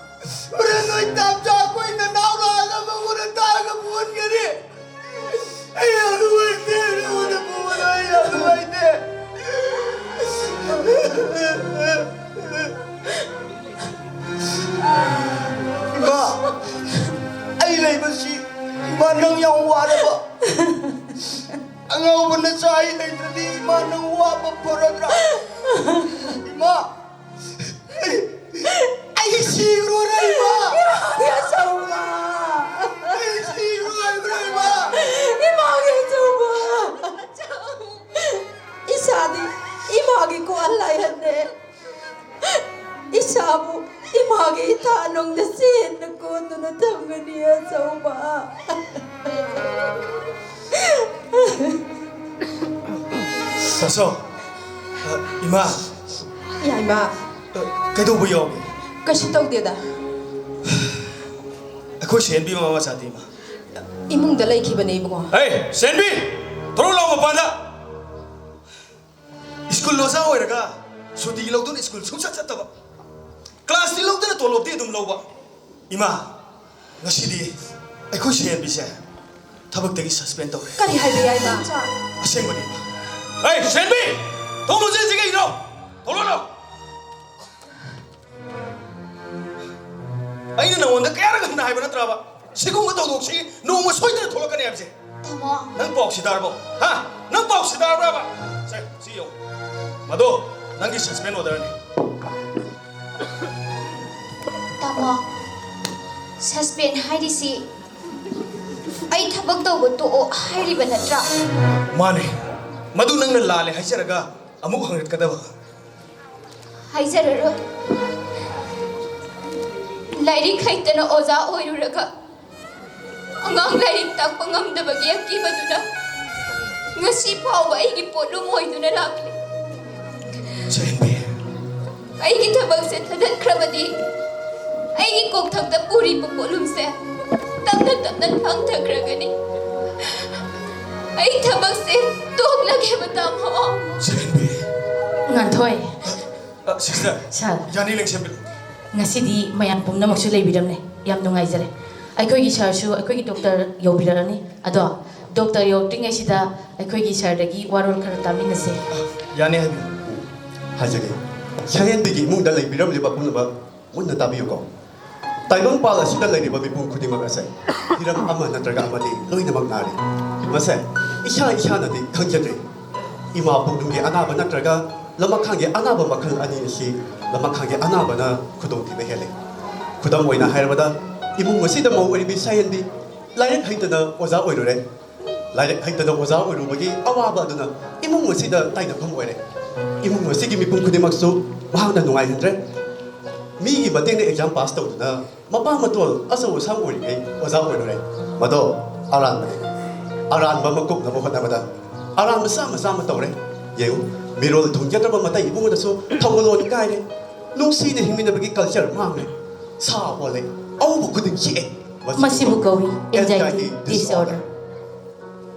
ꯍꯣꯔꯦꯟ ꯅꯣꯏ ꯇꯥꯞꯆꯥ ꯑꯩꯈꯣꯏ ꯅꯅꯥꯎ ꯂꯥꯛꯑꯒ ꯃꯉꯣꯟꯗ ꯇꯥꯔꯒ ꯐꯨꯍꯟꯒꯅꯤ꯫ ꯑꯩ ꯌꯥꯝ ꯅꯨꯡꯉꯥꯏꯇꯦ, ꯅꯉꯣꯟꯗ ꯐꯨꯕꯗꯣ ꯑꯩ ꯌꯥꯝ ꯅꯨꯡꯉꯥꯏꯇꯦ꯫ ꯏꯃꯥ, ꯑꯩ ꯂꯩꯕꯁꯤ, ꯏꯃꯥ, ꯅꯪ ꯌꯥꯝ ꯋꯥꯔꯕ? ꯑꯉꯥꯎꯕ ꯅꯆꯥ ꯑꯩ ꯂꯩꯇ꯭ꯔꯗꯤ, ꯏꯃꯥ, ꯅꯪ ꯋꯥꯕ ꯐꯔꯗ꯭ꯔꯥ? ꯏꯃꯥ, ꯑꯩ, ꯑꯩ ꯁꯤꯈ꯭ꯔꯣꯔ, ꯏꯃꯥ? ꯌꯥꯆꯧꯕ! ꯏꯁꯥꯕꯨ ꯏꯃꯥꯒꯤ ꯏꯊꯥꯅꯨꯡꯗ ꯆꯦꯟꯅ ꯀꯣꯟꯗꯨꯅ ꯊꯝꯒꯅꯤ ꯑꯆꯧꯕ꯫ ꯇꯥꯆꯧ, ꯑ, ꯏꯃꯥ, ꯌꯥꯏꯃ꯫ ꯑ, ꯀꯩꯗꯧꯕ ꯌꯥꯎꯒꯦ? ꯀꯩꯁꯨ ꯇꯧꯗꯦꯗ꯫ ꯑꯩꯈꯣꯏ ꯁꯦꯟꯕꯤ ꯃꯃꯥ ꯃꯆꯥꯗꯤ, ꯏꯃꯥ? ꯏꯃꯨꯡꯗ ꯂꯩꯈꯤꯕꯅꯦ, ꯏꯕꯨꯡꯉꯣ꯫ ꯍꯦ, ꯁꯦꯟꯕꯤ! ꯊꯣꯔꯛꯎ ꯂꯥꯎ ꯃꯄꯥꯟꯗ! ꯁ꯭ꯀꯨꯜ ꯑꯣꯖꯥ ꯑꯣꯏꯔꯒ ꯁꯨꯇꯤ ꯂꯧꯗꯨꯅ ꯁ꯭ꯀꯨꯜ ꯁꯨꯡꯆꯠ ꯆꯠꯇꯕ, ꯀ꯭ꯂꯥꯁꯇꯤ ꯂꯧꯗꯅ ꯇꯣꯂꯣꯞꯇꯤ ꯑꯗꯨꯝ ꯂꯧꯕ꯫ ꯏꯃꯥ, ꯉꯁꯤꯗꯤ ꯑꯩꯈꯣꯏ ꯁꯦꯟꯕꯤꯁꯦ ꯊꯕꯛꯇꯒꯤ suspend ꯇꯧꯔꯦ꯫ ꯀꯔꯤ ꯍꯥꯏꯕ, ꯌꯥꯏꯃ? ꯑꯁꯦꯡꯕꯅꯤ, ꯏꯃꯥ꯫ ꯍꯦ, ꯁꯦꯟꯕꯤ! ꯊꯣꯡ ꯂꯣꯟꯁꯤꯜꯂꯤꯁꯤ ꯀꯩꯒꯤꯅꯣ? ꯊꯣꯡ ꯂꯣꯜꯂꯣ! ꯑꯩꯅ ꯅꯉꯣꯟꯗ ꯀꯌꯥꯔꯛ ꯍꯟꯅ ꯍꯥꯏꯕ ꯅꯠꯇ꯭ꯔꯕ? ꯁꯤꯒꯨꯝꯕ ꯊꯧꯗꯣꯛꯁꯤ ꯅꯣꯡꯃ ꯁꯣꯏꯗꯅ ꯊꯣꯛꯂꯛꯀꯅꯤ ꯍꯥꯏꯕꯁꯦ꯫ ꯇꯥꯃꯣ꯫ ꯅꯪ ꯄꯥꯎ ꯁꯤꯗꯥꯔꯕꯣ? ꯍꯥ? ꯅꯪ ꯄꯥꯎ ꯁꯤꯗꯥꯔꯕ꯭ꯔꯕ? ꯁꯦ, ꯁꯤ ꯌꯦꯡꯉꯨ꯫ ꯃꯗꯨ ꯅꯪꯒꯤ suspend orderꯅꯤ꯫ ꯇꯥꯃꯣ, suspend ꯍꯥꯏꯔꯤꯁꯤ ꯑꯩ ꯊꯕꯛ ꯇꯧꯕ ꯇꯣꯛꯑꯣ ꯍꯥꯏꯔꯤꯕ ꯅꯠꯇ꯭ꯔꯥ? ꯃꯥꯅꯦ꯫ ꯃꯗꯨ ꯅꯪꯅ ꯂꯥꯜꯂꯦ ꯍꯥꯏꯖꯔꯒ ꯑꯃꯨꯛ ꯍꯪꯂꯛꯀꯗꯕ꯫ ꯍꯥꯏꯖꯔꯔꯣꯏ꯫ ꯂꯥꯏꯔꯤꯛ ꯍꯩꯇꯅ ꯑꯣꯖꯥ ꯑꯣꯏꯔꯨꯔꯒ ꯑꯉꯥꯡ ꯂꯥꯏꯔꯤꯛ ꯇꯥꯛꯄ ꯉꯝꯗꯕꯒꯤ ꯑꯀꯤꯕꯗꯨꯅ ꯉꯁꯤ ꯐꯥꯎꯕ ꯑꯩꯒꯤ ꯄꯣꯠꯂꯨꯝ ꯑꯣꯏꯗꯨꯅ ꯂꯥꯛꯂꯤ꯫ ꯆꯦꯟꯕꯤ꯫ ꯑꯩꯒꯤ ꯊꯕꯛꯁꯦ ꯊꯥꯗꯠꯈ꯭ꯔꯕꯗꯤ ꯑꯩꯒꯤ ꯀꯣꯛꯊꯛꯇ ꯄꯨꯔꯤꯕ ꯄꯣꯠꯂꯨꯝꯁꯦ ꯇꯞꯅ ꯇꯞꯅ ꯊꯥꯡꯊꯈ꯭ꯔꯒꯅꯤ꯫ ꯑꯩ ꯊꯕꯛꯁꯦ ꯇꯣꯛꯂꯒꯦꯕ, ꯇꯥꯃꯣ꯫ ꯆꯦꯟꯕꯤ꯫ ꯉꯥꯟꯊꯣꯏ꯫ ꯑ, sister, ꯁꯥꯔ꯫ ꯌꯥꯅꯤ, ꯂꯦꯡꯁꯤꯟꯕꯤꯔꯣ꯫ ꯉꯁꯤꯗꯤ ꯃꯌꯥꯝ ꯄꯨꯝꯅꯃꯛꯁꯨ ꯂꯩꯕꯤꯔꯝꯂꯦ꯫ ꯌꯥꯝ ꯅꯨꯡꯉꯥꯏꯖꯔꯦ꯫ ꯑꯩꯈꯣꯏꯒꯤ ꯁꯥꯔꯁꯨ ꯑꯩꯈꯣꯏꯒꯤ ꯗꯣꯛꯇꯔ ꯌꯧꯕꯤꯔꯛꯂꯅꯤ꯫ ꯑꯗꯣ ꯗꯣꯛꯇꯔ ꯌꯧꯔꯛꯇ꯭ꯔꯤꯉꯩꯁꯤꯗ ꯑꯩꯈꯣꯏꯒꯤ ꯁꯥꯔꯗꯒꯤ ꯋꯥꯔꯣꯜ ꯈꯔ ꯇꯥꯃꯤꯟꯅꯁꯦ꯫ ꯌꯥꯅꯤ, ꯍꯥꯏꯕꯤꯌꯨ꯫ ꯍꯥꯏꯖꯒꯦ꯫ ꯁꯍꯦꯟꯕꯤꯒꯤ ꯏꯃꯨꯡꯗ ꯂꯩꯕꯤꯔꯝꯂꯤꯕ ꯄꯨꯝꯅꯃꯛ ꯃꯨꯟꯅ ꯇꯥꯕꯤꯌꯨꯀꯣ꯫ ꯇꯥꯏꯕꯪꯄꯥꯜ ꯑꯁꯤꯗ ꯂꯩꯔꯤꯕ ꯃꯤꯄꯨꯝ ꯈꯨꯗꯤꯡꯃꯛ ꯑꯁꯦ ꯍꯤꯔꯝ ꯑꯃ ꯅꯠꯇ꯭ꯔꯒ ꯑꯃꯗꯤ ꯂꯣꯏꯅꯃꯛ ꯅꯥꯔꯤ꯫ ꯃꯁꯦ ꯏꯁꯥ ꯏꯁꯥꯅꯗꯤ ꯈꯪꯖꯗ꯭ꯔꯤ꯫ ꯏꯃꯥ ꯄꯣꯛꯅꯨꯡꯒꯤ ꯑꯅꯥꯕ ꯅꯠꯇ꯭ꯔꯒ ꯂꯃꯈꯥꯡꯒꯤ ꯑꯅꯥꯕ ꯃꯈꯜ ꯑꯅꯤ ꯑꯁꯤ ꯂꯃꯈꯥꯡꯒꯤ ꯑꯅꯥꯕꯅ ꯈꯨꯗꯣꯡꯊꯤꯕ ꯍꯦꯜꯂꯤ꯫ ꯈꯨꯗꯝ ꯑꯣꯏꯅ ꯍꯥꯏꯔꯕꯗ, ꯏꯃꯨꯡ ꯑꯁꯤꯗ ꯃꯧ ꯑꯣꯏꯔꯤꯕꯤ ꯁꯍꯦꯟꯕꯤ ꯂꯥꯏꯔꯤꯛ ꯍꯩꯇꯅ ꯑꯣꯖꯥ ꯑꯣꯏꯔꯨꯔꯦ꯫ ꯂꯥꯏꯔꯤꯛ ꯍꯩꯇꯅ ꯑꯣꯖꯥ ꯑꯣꯏꯔꯨꯕꯒꯤ ꯑꯋꯥꯕ ꯑꯗꯨꯅ ꯏꯃꯨꯡ ꯑꯁꯤꯗ ꯇꯥꯏꯅꯐꯝ ꯑꯣꯏꯔꯦ꯫ ꯏꯃꯨꯡ ꯑꯁꯤꯒꯤ ꯃꯤꯄꯨꯝ ꯈꯨꯗꯤꯡꯃꯛꯁꯨ ꯃꯍꯥꯛꯅ ꯅꯨꯡꯉꯥꯏꯍꯟꯗ꯭ꯔꯦ꯫ ꯃꯤꯒꯤ ꯃꯇꯦꯡꯅ ꯑꯦꯛꯖꯥꯝ ꯄꯥꯁ ꯇꯧꯗꯨꯅ ꯃꯄꯥ ꯃꯇꯣꯜ ꯑꯆꯧ ꯑꯁꯥꯡ ꯑꯣꯏꯔꯤꯉꯩ ꯑꯣꯖꯥ ꯑꯣꯏꯔꯨꯔꯦ꯫ ꯃꯗꯣ ꯑꯔꯥꯟꯕꯅꯤ꯫ ꯑꯔꯥꯟꯕ ꯑꯃ ꯀꯨꯞꯅꯕ ꯍꯣꯠꯅꯕꯗ ꯑꯔꯥꯟꯕ ꯆꯥꯝꯃ ꯆꯥꯝꯃ ꯇꯧꯔꯦ꯫ ꯌꯦꯡꯉꯨ, ꯃꯤꯔꯣꯜ ꯊꯨꯡꯖꯗ꯭ꯔꯕ ꯃꯇꯩ ꯏꯕꯨꯡꯉꯣꯗꯁꯨ ꯊꯧꯒꯜꯂꯣꯟ ꯀꯥꯏꯔꯦ꯫ ꯅꯨꯡꯁꯤꯅ ꯍꯤꯡꯃꯤꯟꯅꯕꯒꯤ ꯀꯜꯆꯔ ꯃꯥꯡꯂꯦ꯫ ꯁꯥ ꯑꯣꯜꯂꯦ꯫ ꯑꯍꯧꯕ ꯈꯨꯗꯤꯡ ꯆꯤꯛꯑꯦ꯫ ꯃꯁꯤꯕꯨ ꯀꯧꯏ anxiety disorder꯫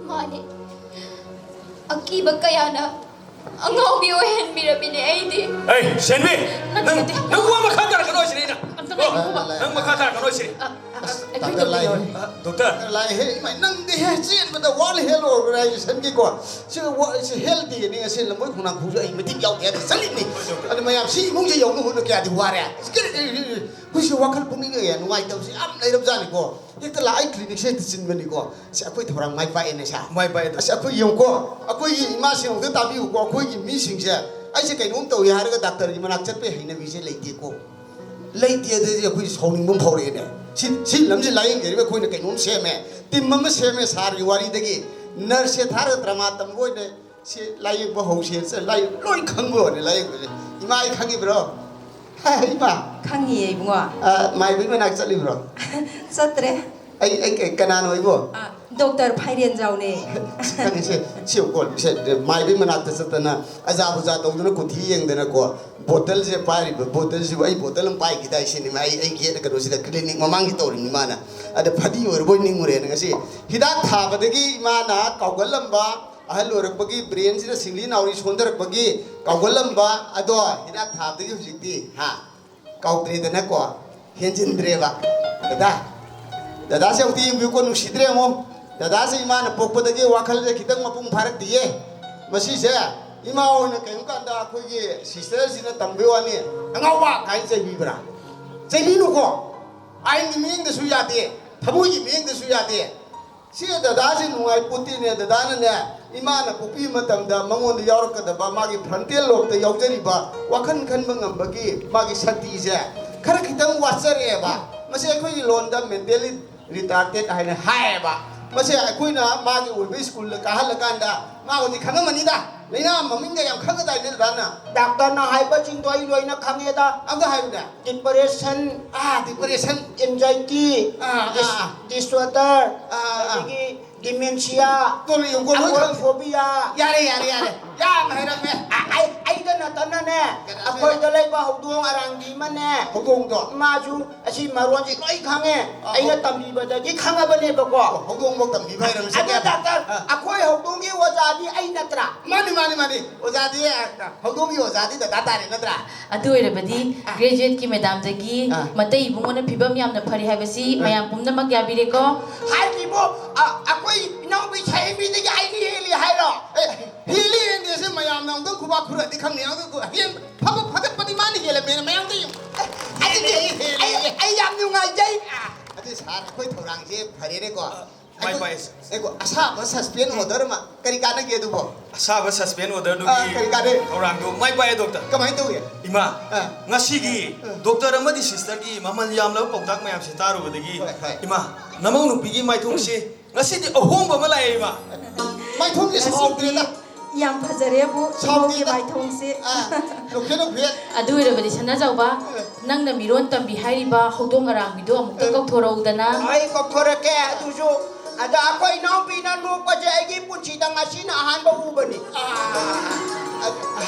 ꯃꯥꯅꯤ꯫ ꯑꯀꯤꯕ ꯀꯌꯥꯅ ꯑꯉꯥꯎꯕꯤ ꯑꯣꯏꯍꯟꯕꯤꯔꯝꯃꯤꯅꯦ ꯑꯩꯗꯤ꯫ ꯑꯩ ꯁꯦꯟꯕꯤ! ꯅꯠꯇꯦ, ꯅꯪ, ꯅꯠꯇꯦ꯫ ꯅꯪ ꯋꯥ ꯃꯈꯥ ꯇꯥꯔꯛꯀꯅꯣ ꯍꯥꯏꯁꯤꯅꯤ ꯑꯩꯅ꯫ ꯑꯝꯇ ꯉꯥꯏꯈꯣꯀꯣ꯫ ꯅꯪ ꯃꯈꯥ ꯇꯥꯔꯛꯀꯅꯣ ꯍꯥꯏꯁꯤꯅꯤ꯫ ꯑ, ꯑ, ꯑꯩꯈꯣꯏ ꯗꯥꯛꯇꯔ ꯂꯥꯛꯑꯦ꯫ ꯗꯣꯛꯇꯔ ꯂꯥꯛꯑꯦ꯫ ꯑ, ꯗꯣꯛꯇꯔ꯫ ꯗꯥꯛꯇꯔ ꯂꯥꯛꯑꯦꯍꯦ꯫ ꯏꯃꯥꯏ, ꯅꯪꯗꯤ ꯍꯦ ꯆꯦꯟꯕꯗ World Health Organization ꯒꯤꯀꯣ꯫ ꯁꯤ ꯋꯥ-, ꯁꯤ health day ꯅꯤ ꯉꯁꯤ ꯂꯝꯕꯣꯏ ꯈꯣꯡꯅꯥꯡ ꯈꯣꯡꯁꯨ ꯑꯩ ꯃꯇꯤꯛ ꯌꯥꯎꯗꯦ ꯍꯥꯏꯗꯤ ꯆꯠꯂꯤꯕꯅꯤ꯫ ꯑꯗꯨ ꯃꯌꯥꯝ ꯁꯤ ꯏꯃꯨꯡꯁꯦ ꯌꯧꯅ ꯍꯣꯠꯅ ꯀꯌꯥꯗꯤ ꯋꯥꯔꯦ꯫ ꯑꯁ, ꯀꯔꯤ, ꯀꯔꯤ, ꯀꯔꯤ, ꯀꯔꯤ꯫ ꯑꯩꯈꯣꯏꯁꯨ ꯋꯥꯈꯜ ꯄꯨꯛꯅꯤꯡ ꯀꯌꯥ ꯅꯨꯡꯉꯥꯏꯇꯕꯁꯦ ꯌꯥꯝ ꯂꯩꯔꯕꯖꯥꯠꯅꯤꯀꯣ꯫ ꯍꯦꯛꯇ ꯂꯥꯛꯑ ꯑꯩ clinic ꯁꯦ ꯍꯦꯛꯇ ꯆꯤꯟꯕꯅꯤꯀꯣ꯫ ꯁꯤ ꯑꯩꯈꯣꯏ ꯊꯧꯔꯥꯡ ꯃꯥꯏ ꯄꯥꯛꯑꯦꯅꯦ ꯁꯥ꯫ ꯃꯥꯏ ꯄꯥꯛꯑꯦ꯫ ꯑꯁ, ꯑꯩꯈꯣꯏ ꯌꯦꯡꯉꯨꯀꯣ, ꯑꯩꯈꯣꯏꯒꯤ ꯏꯃꯥꯁꯤꯡ ꯑꯝꯇ ꯇꯥꯕꯤꯌꯨꯀꯣ, ꯑꯩꯈꯣꯏꯒꯤ ꯃꯤꯁꯤꯡꯁꯦ ꯑꯩꯁꯦ ꯀꯩꯅꯣꯝ ꯇꯧꯏ ꯍꯥꯏꯔꯒ ꯗꯥꯛꯇꯔꯒꯤ ꯃꯅꯥꯛ ꯆꯠꯄꯩ ꯍꯩꯅꯕꯤꯁꯦ ꯂꯩꯇꯦꯀꯣ꯫ ꯂꯩꯇꯦ꯫ ꯑꯗꯩꯗꯤ ꯑꯩꯈꯣꯏ ꯁꯥꯎꯅꯤꯡꯕ ꯑꯃ ꯐꯥꯎꯔꯛꯑꯦꯅꯦ꯫ ꯁꯤ, ꯁꯤ ꯂꯝꯁꯤ ꯂꯥꯏꯌꯦꯡꯖꯔꯤꯕ ꯑꯩꯈꯣꯏꯅ ꯀꯩꯅꯣꯝ ꯁꯦꯝꯃꯦ, team ꯑꯃ ꯁꯦꯝꯃꯦ ꯁꯥꯔꯒꯤ ꯋꯥꯔꯤꯗꯒꯤ꯫ Nurse ꯁꯦ ꯊꯥꯔꯒ drama ꯇꯝꯕ ꯑꯣꯏꯅ ꯁꯤ ꯂꯥꯏꯌꯦꯡꯕ ꯍꯧꯁꯦ, ꯁꯦ ꯂꯥꯏ-, ꯂꯣꯏ ꯈꯪꯕ ꯋꯥꯅꯤ ꯂꯥꯏꯌꯦꯡꯕꯁꯦ꯫ ꯏꯃꯥ, ꯑꯩ ꯈꯪꯉꯤꯕ꯭ꯔꯣ? ꯏꯃꯥ꯫ ꯈꯪꯉꯤꯌꯦ ꯏꯕꯨꯡꯉꯣ꯫ ꯑ, ꯃꯥꯏꯕꯤ ꯃꯅꯥꯛ ꯆꯠꯂꯤꯕ꯭ꯔꯣ? ꯆꯠꯇ꯭ꯔꯦ꯫ ꯑꯩ, ꯑꯩ ꯀꯩ-, ꯀꯅꯥꯅꯣ ꯑꯩꯕꯣ? ꯑ, ꯗꯣꯛꯇꯔ ꯐꯥꯏꯔꯦꯟꯖꯥꯎꯅꯦ꯫ ꯈꯪꯉꯤꯁꯦ, ꯁꯤ ꯀꯣꯜ-, ꯁꯦ, ꯃꯥꯏꯕꯤ ꯃꯅꯥꯛꯇ ꯆꯠꯇꯅ ꯑꯖꯥ ꯕꯨꯖꯥ ꯇꯧꯗꯅ ꯀꯨꯊꯤ ꯌꯦꯡꯗꯅꯀꯣ, bottle ꯁꯦ ꯄꯥꯏꯔꯤꯕ, bottle ꯁꯤꯕꯨ ꯑꯩ bottle ꯑꯃ ꯄꯥꯏꯈꯤꯗꯥꯏ ꯁꯤꯅꯤ ꯃꯥ, ꯑꯩ, ꯑꯩ gate ꯀꯩꯅꯣꯁꯤꯗ clinic ꯃꯃꯥꯡꯒꯤ ꯇꯧꯔꯤꯅꯤ ꯃꯥꯅ꯫ ꯑꯗ ꯐꯗꯤ ꯑꯣꯏꯔꯕꯣꯏ ꯅꯤꯡꯉꯨꯔꯦꯅ ꯉꯁꯤ꯫ ꯍꯤꯗꯥꯛ ꯊꯥꯕꯗꯒꯤ ꯏꯃꯥꯅ ꯀꯥꯎꯒꯜꯂꯝꯕ, ꯑꯍꯜ ꯑꯣꯏꯔꯛꯄꯒꯤ brain ꯁꯤꯗ ꯁꯤꯡꯂꯤ ꯅꯥꯎꯔꯤ ꯁꯣꯟꯊꯔꯛꯄꯒꯤ ꯀꯥꯎꯒꯜꯂꯝꯕ ꯑꯗꯣ ꯍꯤꯗꯥꯛ ꯊꯥꯕꯗꯒꯤ ꯍꯧꯖꯤꯛꯇꯤ, ꯍꯥ, ꯀꯥꯎꯗ꯭ꯔꯦꯗꯅꯀꯣ, ꯍꯦꯟꯖꯤꯟꯗ꯭ꯔꯦꯕ꯫ ꯗꯗꯥ, ꯗꯗꯥꯁꯦ ꯑꯃꯨꯛꯇ ꯌꯦꯡꯕꯤꯌꯨꯀꯣ, ꯅꯨꯡꯁꯤꯗ꯭ꯔꯦ ꯑꯃꯨꯛ꯫ ꯗꯗꯥꯁꯦ ꯏꯃꯥꯅ ꯄꯣꯛꯄꯗꯒꯤ ꯋꯥꯈꯜꯁꯦ ꯈꯤꯇꯪ ꯃꯄꯨꯡ ꯐꯥꯔꯛꯇꯤꯌꯦ꯫ ꯃꯁꯤꯁꯦ ꯏꯃꯥ ꯍꯣꯏꯅ ꯀꯩꯒꯨꯝꯕ ꯀꯥꯟꯗ ꯑꯩꯈꯣꯏꯒꯤ sister ꯁꯤꯅ ꯇꯝꯕꯩ ꯋꯥꯅꯤ, "ꯑꯉꯥꯎꯕ" ꯀꯥꯏꯅ ꯆꯩꯕꯤꯕ꯭ꯔꯥ? ꯆꯩꯕꯤꯅꯨꯀꯣ꯫ ꯑꯥꯏꯟꯒꯤ ꯃꯤꯠꯌꯦꯡꯗꯁꯨ ꯌꯥꯗꯦ, ꯊꯃꯣꯏꯒꯤ ꯃꯤꯠꯌꯦꯡꯗꯁꯨ ꯌꯥꯗꯦ꯫ ꯁꯤ ꯗꯗꯥꯁꯤ ꯅꯨꯡꯉꯥꯏ ꯄꯣꯠꯇꯦꯅꯦ꯫ ꯗꯗꯥꯅꯅꯦ, ꯏꯃꯥꯅ ꯄꯣꯛꯄꯤꯕ ꯃꯇꯝꯗ ꯃꯉꯣꯟꯗ ꯌꯥꯎꯔꯛꯀꯗꯕ ꯃꯥꯒꯤ frontal lobe ꯇ ꯌꯥꯎꯖꯔꯤꯕ ꯋꯥꯈꯜ ꯈꯟꯕ ꯉꯝꯕꯒꯤ ꯃꯥꯒꯤ ꯁꯛꯇꯤꯁꯦ ꯈꯔ ꯈꯤꯇꯪ ꯋꯥꯠꯆꯔꯛꯑꯦꯕ꯫ ꯃꯁꯤ ꯑꯩꯈꯣꯏꯒꯤ ꯂꯣꯟꯗ mentally retarded ꯍꯥꯏꯅ ꯍꯥꯏꯌꯦꯕ꯫ ꯃꯁꯤ ꯑꯩꯈꯣꯏꯅ ꯃꯥꯒꯤ ꯑꯣꯏꯕ school ꯗ ꯀꯥꯍꯜꯂꯀꯥꯟꯗ ꯃꯥ ꯍꯧꯖꯤꯛ ꯈꯪꯉꯝꯃꯅꯤꯗ꯫ ꯂꯥꯏꯅꯥ ꯃꯃꯤꯡꯒ ꯌꯥꯝ ꯈꯪꯒꯗꯥꯏꯅꯦ, ꯗꯥꯅ? ꯗꯥꯛꯇꯔꯅ ꯍꯥꯏꯕꯁꯤꯡꯗꯣ ꯑꯩ ꯂꯣꯏꯅ ꯈꯪꯉꯦꯗ꯫ ꯑꯝꯇ ꯍꯥꯏꯌꯨꯅꯦ꯫ Depression, ꯑꯥ, depression. Anxiety, ꯑꯥ, ꯑꯥ, dis-, ꯑꯥ꯫ Disorder, ꯑꯥ, ꯑꯥ, ꯑꯥ꯫ ꯑꯗꯒꯤ dementia, ꯇꯣ, ꯌꯦꯡꯉꯨꯀꯣ, ꯂꯣꯏ ꯈꯪꯉꯦ꯫ Agoraphobia꯫ ꯌꯥꯔꯦ, ꯌꯥꯔꯦ, ꯌꯥꯔꯦ꯫ ꯌꯥꯝ ꯍꯩꯔꯝꯃꯦ꯫ ꯑ-, ꯑꯩ, ꯑꯩꯗ ꯅꯠꯇꯅꯅꯦ, ꯀꯅꯥꯁꯨ ꯑꯩꯈꯣꯏꯗ ꯂꯩꯕ ꯍꯧꯗꯣꯡ ꯑꯔꯥꯡꯕꯤ ꯑꯃꯅꯦ꯫ ꯍꯧꯗꯣꯡꯗꯣ? ꯃꯥꯁꯨ ꯑꯁꯤ ꯃꯔꯣꯟꯁꯤ ꯂꯣꯏ ꯈꯪꯉꯦ꯫ ꯑ, ꯑꯩꯅ ꯍꯧ-, ꯇꯝꯕꯤꯕꯗꯒꯤ ꯈꯪꯉꯕꯅꯦꯕꯀꯣ꯫ ꯑꯣ, ꯍꯧꯗꯣꯡꯐꯧ ꯇꯝꯕꯤꯕ ꯍꯩꯔꯕ ꯑꯗꯣ ꯁꯛꯅꯦꯕ꯫ ꯗꯥꯛꯇꯔ, ꯑ꯫ ꯑꯩꯈꯣꯏ ꯍꯧꯗꯣꯡꯒꯤ ꯑꯣꯖꯥꯗꯤ ꯑꯩ ꯅꯠꯇ꯭ꯔꯥ? ꯃꯥꯅꯤ, ꯃꯥꯅꯤ, ꯃꯥꯅꯤ꯫ ꯑꯣꯖꯥꯗꯤ, ꯑ, ꯍꯧꯗꯣꯡꯒꯤ ꯑꯣꯖꯥꯗꯤ ꯗꯗꯥ ꯇꯥꯔꯦ ꯅꯠꯇ꯭ꯔꯥ? ꯑꯗꯨ ꯑꯣꯏꯔꯕꯗꯤ ꯑ꯫ Graduateꯀꯤ madamꯗꯒꯤ ꯑ꯫ ꯃꯇꯩ ꯏꯕꯨꯡꯉꯣꯅ ꯐꯤꯕꯝ ꯌꯥꯝꯅ ꯐꯔꯦ ꯍꯥꯏꯕꯁꯤ ꯑ꯫ ꯃꯌꯥꯝ ꯄꯨꯝꯅꯃꯛ ꯌꯥꯕꯤꯔꯦꯀꯣ? ꯍꯥꯏꯔꯤꯕꯣ, ꯑ, ꯑꯩꯈꯣꯏ ꯏꯅꯥꯎꯄꯤ ꯁꯥꯍꯦꯕꯤꯗꯒꯤ ꯑꯩꯅ ꯍꯦꯜꯂꯤ ꯍꯥꯏꯔꯣ? ꯑꯦ, ꯍꯦꯜꯂꯤ ꯍꯦꯟꯗꯦꯁꯦ ꯃꯌꯥꯝꯅ ꯑꯃꯨꯛꯇꯪ ꯈꯨꯕꯥꯛ ꯈꯨꯔꯗꯤ ꯈꯪꯅꯤ꯫ ꯑꯗꯨ ꯍꯦꯟ-, ꯐꯕ ꯐꯒꯠꯄꯗꯤ ꯃꯥꯅ ꯍꯦꯜꯂꯝꯃꯦꯅ ꯃꯌꯥꯝꯗ ꯌꯦꯡꯉꯨ꯫ ꯑꯗꯨꯗꯤ ꯍꯦꯜꯂꯦ, ꯑꯩ, ꯍꯦꯜꯂꯦ꯫ ꯑꯩ ꯌꯥꯝ ꯅꯨꯡꯉꯥꯏꯖꯩ꯫ ꯑꯗꯨ ꯁꯥꯔ, ꯑꯩꯈꯣꯏ ꯊꯧꯔꯥꯡꯁꯦ ꯐꯔꯦꯅꯦꯀꯣ꯫ ꯃꯥꯏ ꯑꯩꯈꯣꯏ, ꯄꯥꯛꯑꯦ, ꯁꯥꯔ꯫ ꯑꯩꯈꯣꯏ ꯑꯁꯥꯕ suspense order ꯑꯃ ꯀꯔꯤ ꯀꯥꯟꯅꯒꯦ ꯑꯗꯨꯕꯣ? ꯑꯁꯥꯕ suspense orderꯗꯨꯒꯤ ꯑꯥ, ꯀꯔꯤ ꯀꯥꯟꯅꯩ? ꯊꯧꯔꯥꯡꯗꯨ ꯃꯥꯏ ꯄꯥꯛꯑꯦ, ꯗꯣꯛꯇꯔ꯫ ꯀꯃꯥꯏꯅ ꯇꯧꯏ? ꯏꯃꯥ, ꯑꯥ, ꯉꯁꯤꯒꯤ ꯑꯥ꯫ ꯗꯣꯛꯇꯔ ꯑꯃꯗꯤ ꯁꯤꯁꯇꯔꯒꯤ ꯃꯃꯜ ꯌꯥꯝꯂꯕ ꯄꯥꯎꯇꯥꯛ ꯃꯌꯥꯝꯁꯦ ꯇꯥꯔꯨꯕꯗꯒꯤ, ꯍꯣꯏ, ꯍꯣꯏ꯫ ꯏꯃꯥ, ꯅꯃꯧ ꯅꯨꯄꯤꯒꯤ ꯃꯥꯏꯊꯣꯡꯁꯦ ꯉꯁꯤꯗꯤ ꯑꯍꯣꯡꯕ ꯑꯃ ꯂꯥꯛꯑꯦ, ꯏꯃꯥ꯫ ꯃꯥꯏꯊꯣꯡꯁꯦ ꯉꯁꯤꯗꯤ ꯁꯥꯎꯗ꯭ꯔꯦꯗ꯫ ꯌꯥꯝ ꯐꯖꯔꯦꯕꯨ, ꯁꯥꯎꯗꯦꯗ꯫ ꯏꯃꯧꯒꯤ ꯃꯥꯏꯊꯣꯡꯁꯦ꯫ ꯑꯥ, ꯅꯣꯛꯐꯦꯠ ꯅꯣꯛꯐꯦꯠ꯫ ꯑꯗꯨ ꯑꯣꯏꯔꯕꯗꯤ ꯁꯅꯥꯖꯥꯎꯕ, ꯑꯥ꯫ ꯅꯪꯅ ꯃꯤꯔꯣꯟ ꯇꯝꯕꯤ ꯍꯥꯏꯔꯤꯕ ꯍꯧꯗꯣꯡ ꯑꯔꯥꯡꯕꯤꯗꯣ ꯑꯃꯨꯛꯇ ꯑꯥ꯫ ꯀꯧꯊꯣꯔꯛꯎꯗꯅ꯫ ꯑꯩ ꯀꯧꯊꯣꯔꯛꯀꯦ, ꯑꯗꯨꯁꯨ꯫ ꯑꯗ ꯑꯩꯈꯣꯏ ꯏꯅꯥꯎꯄꯤꯅ ꯅꯣꯛꯄꯁꯦ ꯑꯩꯒꯤ ꯄꯨꯟꯁꯤꯗ ꯉꯁꯤꯅ ꯑꯍꯥꯟꯕ ꯎꯕꯅꯤ꯫ ꯑꯥ꯫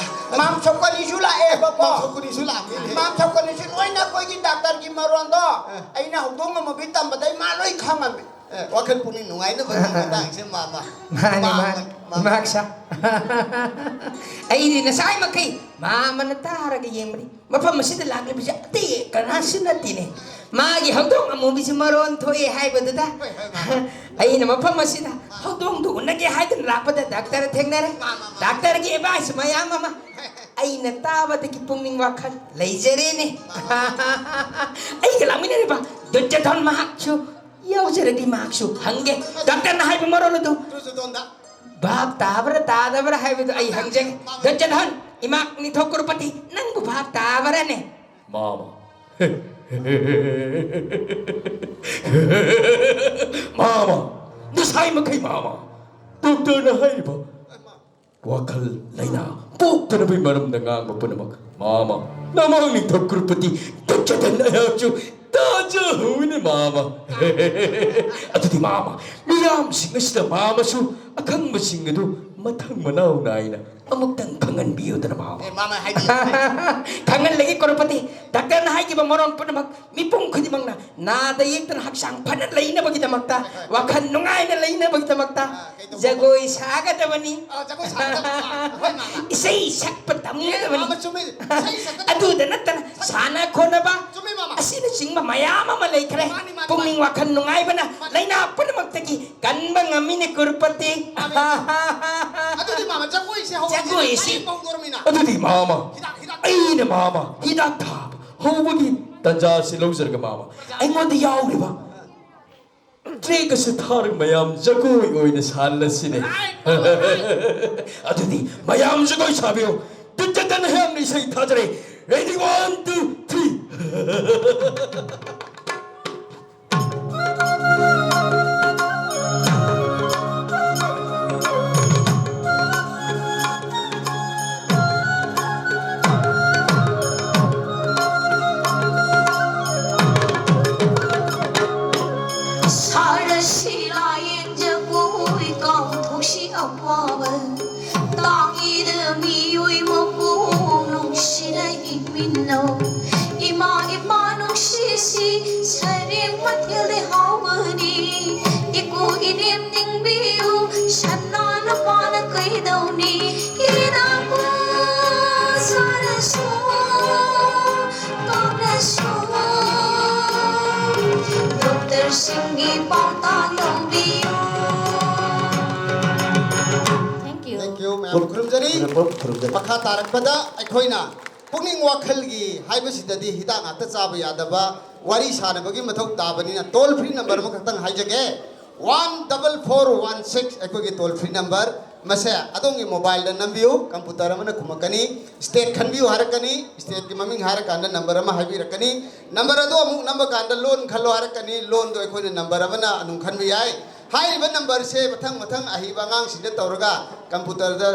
ꯃꯥꯝ ꯁꯣꯛꯀꯅꯤꯁꯨ ꯂꯥꯛꯑꯦꯕꯀꯣ꯫ ꯃꯥꯝ ꯁꯣꯛꯀꯅꯤꯁꯨ ꯂꯥꯛꯑꯦ꯫ ꯃꯥꯝ ꯁꯣꯛꯀꯅꯤꯁꯨ ꯂꯣꯏꯅ ꯑꯩꯈꯣꯏꯒꯤ ꯗꯥꯛꯇꯔꯒꯤ ꯃꯔꯣꯟꯗꯣ ꯑꯥ꯫ ꯑꯩꯅ ꯍꯧꯗꯣꯡ ꯑꯃꯨꯕꯤ ꯇꯝꯕꯗꯩ ꯃꯥ ꯂꯣꯏ ꯈꯪꯉꯝꯃꯤ꯫ ꯑꯦ, ꯋꯥꯈꯜ ꯄꯨꯛꯅꯤꯡ ꯅꯨꯡꯉꯥꯏꯅꯕꯒꯤ ꯃꯇꯥꯡꯁꯦ, ꯃꯥꯃ꯫ ꯃꯥꯅꯤ, ꯃꯥꯃ, ꯃꯥꯅꯤ꯫ ꯃꯥꯃ꯫ ꯏꯃꯥꯛꯁꯥ꯫ ꯑꯩꯗꯤ ꯉꯁꯥꯏꯃꯛꯈꯩ ꯃꯥꯃꯅ ꯇꯥꯔꯒ ꯌꯦꯡꯕꯅꯤ꯫ ꯃꯐꯝ ꯑꯁꯤꯗ ꯂꯥꯛꯂꯤꯕꯁꯦ ꯑꯇꯩ ꯀꯅꯥꯁꯨ ꯅꯠꯇꯦꯅꯦ꯫ ꯃꯥꯒꯤ ꯍꯧꯗꯣꯡ ꯑꯃꯨꯕꯤꯁꯤ ꯃꯔꯣꯟ ꯊꯣꯛꯑꯦ ꯍꯥꯏꯕꯗꯨꯗ꯫ ꯍꯣꯏ, ꯍꯣꯏ, ꯃꯥꯃ꯫ ꯑꯩꯅ ꯃꯐꯝ ꯑꯁꯤꯗ ꯍꯧꯗꯣꯡꯗꯨ ꯎꯅꯒꯦ ꯍꯥꯏꯗꯨꯅ ꯂꯥꯛꯄꯗ ꯗꯥꯛꯇꯔ ꯊꯦꯡꯅꯔꯦ꯫ ꯃꯥꯃ, ꯃꯥꯃ꯫ ꯗꯥꯛꯇꯔꯒꯤ advice ꯃꯌꯥꯝ ꯑꯃ꯫ ꯍꯣꯏ, ꯍꯣꯏ꯫ ꯑꯩꯅ ꯇꯥꯕꯗꯒꯤ ꯄꯨꯛꯅꯤꯡ ꯋꯥꯈꯜ ꯂꯩꯖꯔꯦꯅꯦ꯫ ꯃꯥꯃ꯫ ꯑꯩꯒ ꯂꯥꯛꯃꯤꯟꯅꯔꯤꯕ ꯗꯨꯔꯖꯣꯙꯟ ꯃꯍꯥꯛꯁꯨ ꯌꯥꯎꯖꯔꯗꯤ ꯃꯍꯥꯛꯁꯨ ꯍꯪꯒꯦ꯫ ꯗꯥꯛꯇꯔꯅ ꯍꯥꯏꯕ ꯃꯔꯣꯜ ꯑꯗꯨ ꯗꯨꯔꯖꯣꯙꯟꯗ꯫ ꯚꯥꯞ ꯇꯥꯕ꯭ꯔꯥ ꯇꯥꯗꯕ꯭ꯔꯥ ꯍꯥꯏꯕꯗꯨ ꯑꯩ ꯍꯪꯖꯒꯦ꯫ ꯗꯨꯔꯖꯣꯙꯟ, ꯏꯃꯥꯛ ꯅꯤꯡꯊꯧ ꯀꯨꯔꯨꯄꯇꯤ, ꯅꯪꯕꯨ ꯚꯥꯞ ꯇꯥꯕ꯭ꯔꯥꯅꯦ? ꯃꯥꯃ꯫ ꯃꯥꯃ꯫ ꯉꯁꯥꯏ ꯃꯈꯩ ꯃꯥꯃ꯫ ꯗꯣꯛꯇꯔꯅ ꯍꯥꯏꯔꯤꯕ ꯋꯥꯈꯜ ꯂꯩꯅꯥ ꯄꯣꯛꯇꯅꯕꯒꯤ ꯃꯔꯝꯗ ꯉꯥꯡꯕ ꯄꯨꯝꯅꯃꯛ ꯃꯃꯥ ꯅꯃꯥꯡ ꯅꯤꯡꯊꯧ ꯀ꯭ꯔꯨꯄꯇꯤ ꯗꯨꯠꯌꯣꯙꯟ ꯑꯩꯍꯥꯛꯁꯨ ꯇꯥꯖꯍꯧꯅꯤ ꯃꯃꯥ꯫ ꯑꯗꯨꯗꯤ ꯃꯃꯥ, ꯃꯤꯌꯥꯝꯁꯤꯡ ꯑꯁꯤꯗ ꯃꯃꯥꯁꯨ ꯑꯈꯪꯕꯁꯤꯡ ꯑꯗꯨ ꯃꯊꯪ ꯃꯅꯥꯎ ꯅꯥꯏꯅ ꯑꯃꯨꯛꯇꯪ ꯈꯪꯍꯟꯕꯤꯌꯨꯗꯅ ꯃꯃꯥ꯫ ꯑꯦ, ꯃꯃꯥ ꯍꯥꯏꯕꯤꯌꯨ꯫ ꯈꯪꯍꯜꯂꯒꯦ ꯀ꯭ꯔꯣꯔꯄꯇꯤ꯫ ꯗꯥꯛꯇꯔꯅ ꯍꯥꯏꯈꯤꯕ ꯃꯔꯣꯟ ꯄꯨꯝꯅꯃꯛ ꯃꯤꯄꯨꯝ ꯈꯨꯗꯤꯡꯃꯛꯅ ꯅꯥꯗ ꯌꯦꯛꯇꯅ ꯍꯛꯆꯥꯡ ꯐꯅ ꯂꯩꯅꯕꯒꯤꯗꯃꯛꯇ, ꯍꯣꯏ, ꯍꯣꯏ, ꯋꯥꯈꯜ ꯅꯨꯡꯉꯥꯏꯅ ꯂꯩꯅꯕꯒꯤꯗꯃꯛꯇ, ꯑꯥ, ꯀꯩꯗꯧꯕ? ꯖꯒꯣꯏ ꯁꯥꯒꯗꯕꯅꯤ꯫ ꯑꯥ, ꯖꯒꯣꯏ ꯁꯥꯒꯗꯕꯅꯤ꯫ ꯑꯥ, ꯍꯣꯏ, ꯃꯥꯃ꯫ ꯏꯁꯩ ꯁꯛꯄ ꯇꯝꯒꯗꯕꯅꯤ꯫ ꯑꯦ, ꯃꯥꯃ, ꯆꯨꯝꯃꯤ꯫ ꯏꯁꯩ ꯁꯛꯀꯗꯕꯅꯤ꯫ ꯑꯗꯨꯗ ꯅꯠꯇꯅ ꯁꯛ- ꯁꯥꯟꯅ ꯈꯣꯠꯅꯕ, ꯆꯨꯝꯃꯤ, ꯃꯥꯃ꯫ ꯑꯁꯤꯅꯆꯤꯡꯕ ꯃꯌꯥꯝ ꯑꯃ ꯂꯩꯈ꯭ꯔꯦ꯫ ꯃꯥꯅꯤ, ꯃꯥꯅꯤ, ꯄꯨꯛꯅꯤꯡ, ꯃꯥꯅꯤ, ꯋꯥꯈꯜ ꯅꯨꯡꯉꯥꯏꯕꯅ, ꯃꯥꯅꯤ, ꯂꯥꯏꯅꯥ ꯄꯨꯝꯅꯃꯛꯇꯒꯤ ꯀꯟꯕ ꯉꯝꯃꯤꯅꯦ ꯀ꯭ꯔꯣꯔꯄꯇꯤ꯫ ꯃꯥꯅꯤ꯫ ꯑꯗꯨꯗꯤ ꯃꯥꯃ, ꯖꯒꯣꯏꯁꯦ ꯍꯧꯔꯁꯤ꯫ ꯖꯒꯣꯏꯁꯤ꯫ ꯑꯩ ꯐꯣꯡꯗꯣꯔꯃꯤꯅ꯫ ꯑꯗꯨꯗꯤ ꯃꯥꯃ, ꯍꯤꯗꯥꯛ, ꯍꯤꯗꯥꯛ꯫ ꯑꯩꯅ ꯃꯥꯃ ꯍꯤꯗꯥꯛ ꯊꯥꯕ ꯍꯧꯕꯒꯤ ꯇꯟꯖꯥꯁꯤ ꯂꯧꯖꯔꯒ ꯃꯥꯃ, ꯑꯩꯉꯣꯟꯗ ꯌꯥꯎꯔꯤꯕ ꯇ꯭ꯔꯦꯛ ꯑꯁꯤ ꯊꯥꯔꯒ ꯃꯌꯥꯝ ꯖꯒꯣꯏ ꯑꯣꯏꯅ ꯁꯥꯍꯜꯂꯁꯤꯅꯦ꯫ ꯑꯗꯨꯗꯤ ꯃꯌꯥꯝ ꯖꯒꯣꯏ ꯁꯥꯕꯤꯌꯨ꯫ ꯇꯨꯇꯇꯅ ꯍꯦꯝꯅ ꯏꯁꯩ ꯊꯥꯖꯔꯦ꯫ Ready, one, two, three꯫ ꯁꯥꯔꯁꯤ ꯂꯥꯌꯦꯡ ꯖꯒꯣꯏ ꯀꯥꯎꯊꯣꯛꯁꯤ ꯑꯋꯥꯕ꯫ ꯇꯥꯛꯏꯗ ꯃꯤꯑꯣꯏ ꯃꯄꯣꯛ ꯅꯨꯡꯁꯤꯅ ꯍꯤꯡꯃꯤꯟꯅꯧ꯫ ꯏꯃꯥ ꯏꯄꯥ ꯅꯨꯡꯁꯤꯁꯤ ꯁꯔꯦꯡ ꯃꯊꯦꯜꯗꯤ ꯍꯥꯎꯕꯅꯤ꯫ ꯏꯄꯨ ꯏꯅꯦꯝ ꯅꯤꯡꯕꯤꯌꯨ ꯁꯅꯥ ꯂꯨꯄꯥꯅ ꯀꯩꯗꯧꯅꯤ꯫ ꯍꯤꯗꯥꯛꯄꯨ ꯆꯥꯔꯁꯨ ꯀꯥꯞꯂꯁꯨ ꯗꯣꯛꯇꯔꯁꯤꯡꯒꯤ ꯄꯥꯎꯇꯥꯛ ꯂꯧꯕꯤꯌꯨ꯫ Thank you꯫ Thank you, ꯃꯌꯥꯝ ꯈꯨꯔꯨꯝꯖꯔꯤ꯫ ꯄꯨꯔꯞ ꯈꯨꯔꯨꯝꯖꯔꯤ꯫ ꯃꯈꯥ ꯇꯥꯔꯛꯄꯗ ꯑꯩꯈꯣꯏꯅ ꯄꯨꯛꯅꯤꯡ ꯋꯥꯈꯜꯒꯤ ꯍꯥꯏꯕꯁꯤꯗꯗꯤ ꯍꯤꯗꯥꯛ ꯉꯥꯛꯇ ꯆꯥꯕ ꯌꯥꯗꯕ ꯋꯥꯔꯤ ꯁꯥꯟꯅꯕꯒꯤ ꯃꯊꯧ ꯇꯥꯕꯅꯤꯅ toll free number ꯑꯃꯈꯛꯇꯪ ꯍꯥꯏꯖꯒꯦ꯫ One double four one six ꯑꯩꯈꯣꯏꯒꯤ toll free number꯫ ꯃꯁꯦ ꯑꯗꯣꯝꯒꯤ mobileꯗ ꯅꯝꯕꯤꯌꯨ, computer ꯑꯃꯅ ꯈꯨꯝꯃꯛꯀꯅꯤ꯫ State ꯈꯟꯕꯤꯌꯨ ꯍꯥꯏꯔꯛꯀꯅꯤ, stateꯀꯤ ꯃꯃꯤꯡ ꯍꯥꯏꯔꯀꯥꯟꯗ number ꯑꯃ ꯍꯥꯏꯕꯤꯔꯛꯀꯅꯤ꯫ Number ꯑꯗꯣ ꯑꯃꯨꯛ ꯅꯝꯕ ꯀꯥꯟꯗ ꯂꯣꯟ ꯈꯜꯂꯣ ꯍꯥꯏꯔꯛꯀꯅꯤ, ꯂꯣꯟꯗꯣ ꯑꯩꯈꯣꯏꯅ number ꯑꯃꯅ ꯑꯗꯨꯝ ꯈꯟꯕ ꯌꯥꯏ꯫ ꯍꯥꯏꯔꯤꯕ numberꯁꯦ ꯃꯊꯪ ꯃꯊꯪ ꯑꯍꯩꯕ ꯑꯉꯥꯡꯁꯤꯡꯗ ꯇꯧꯔꯒ computerꯗ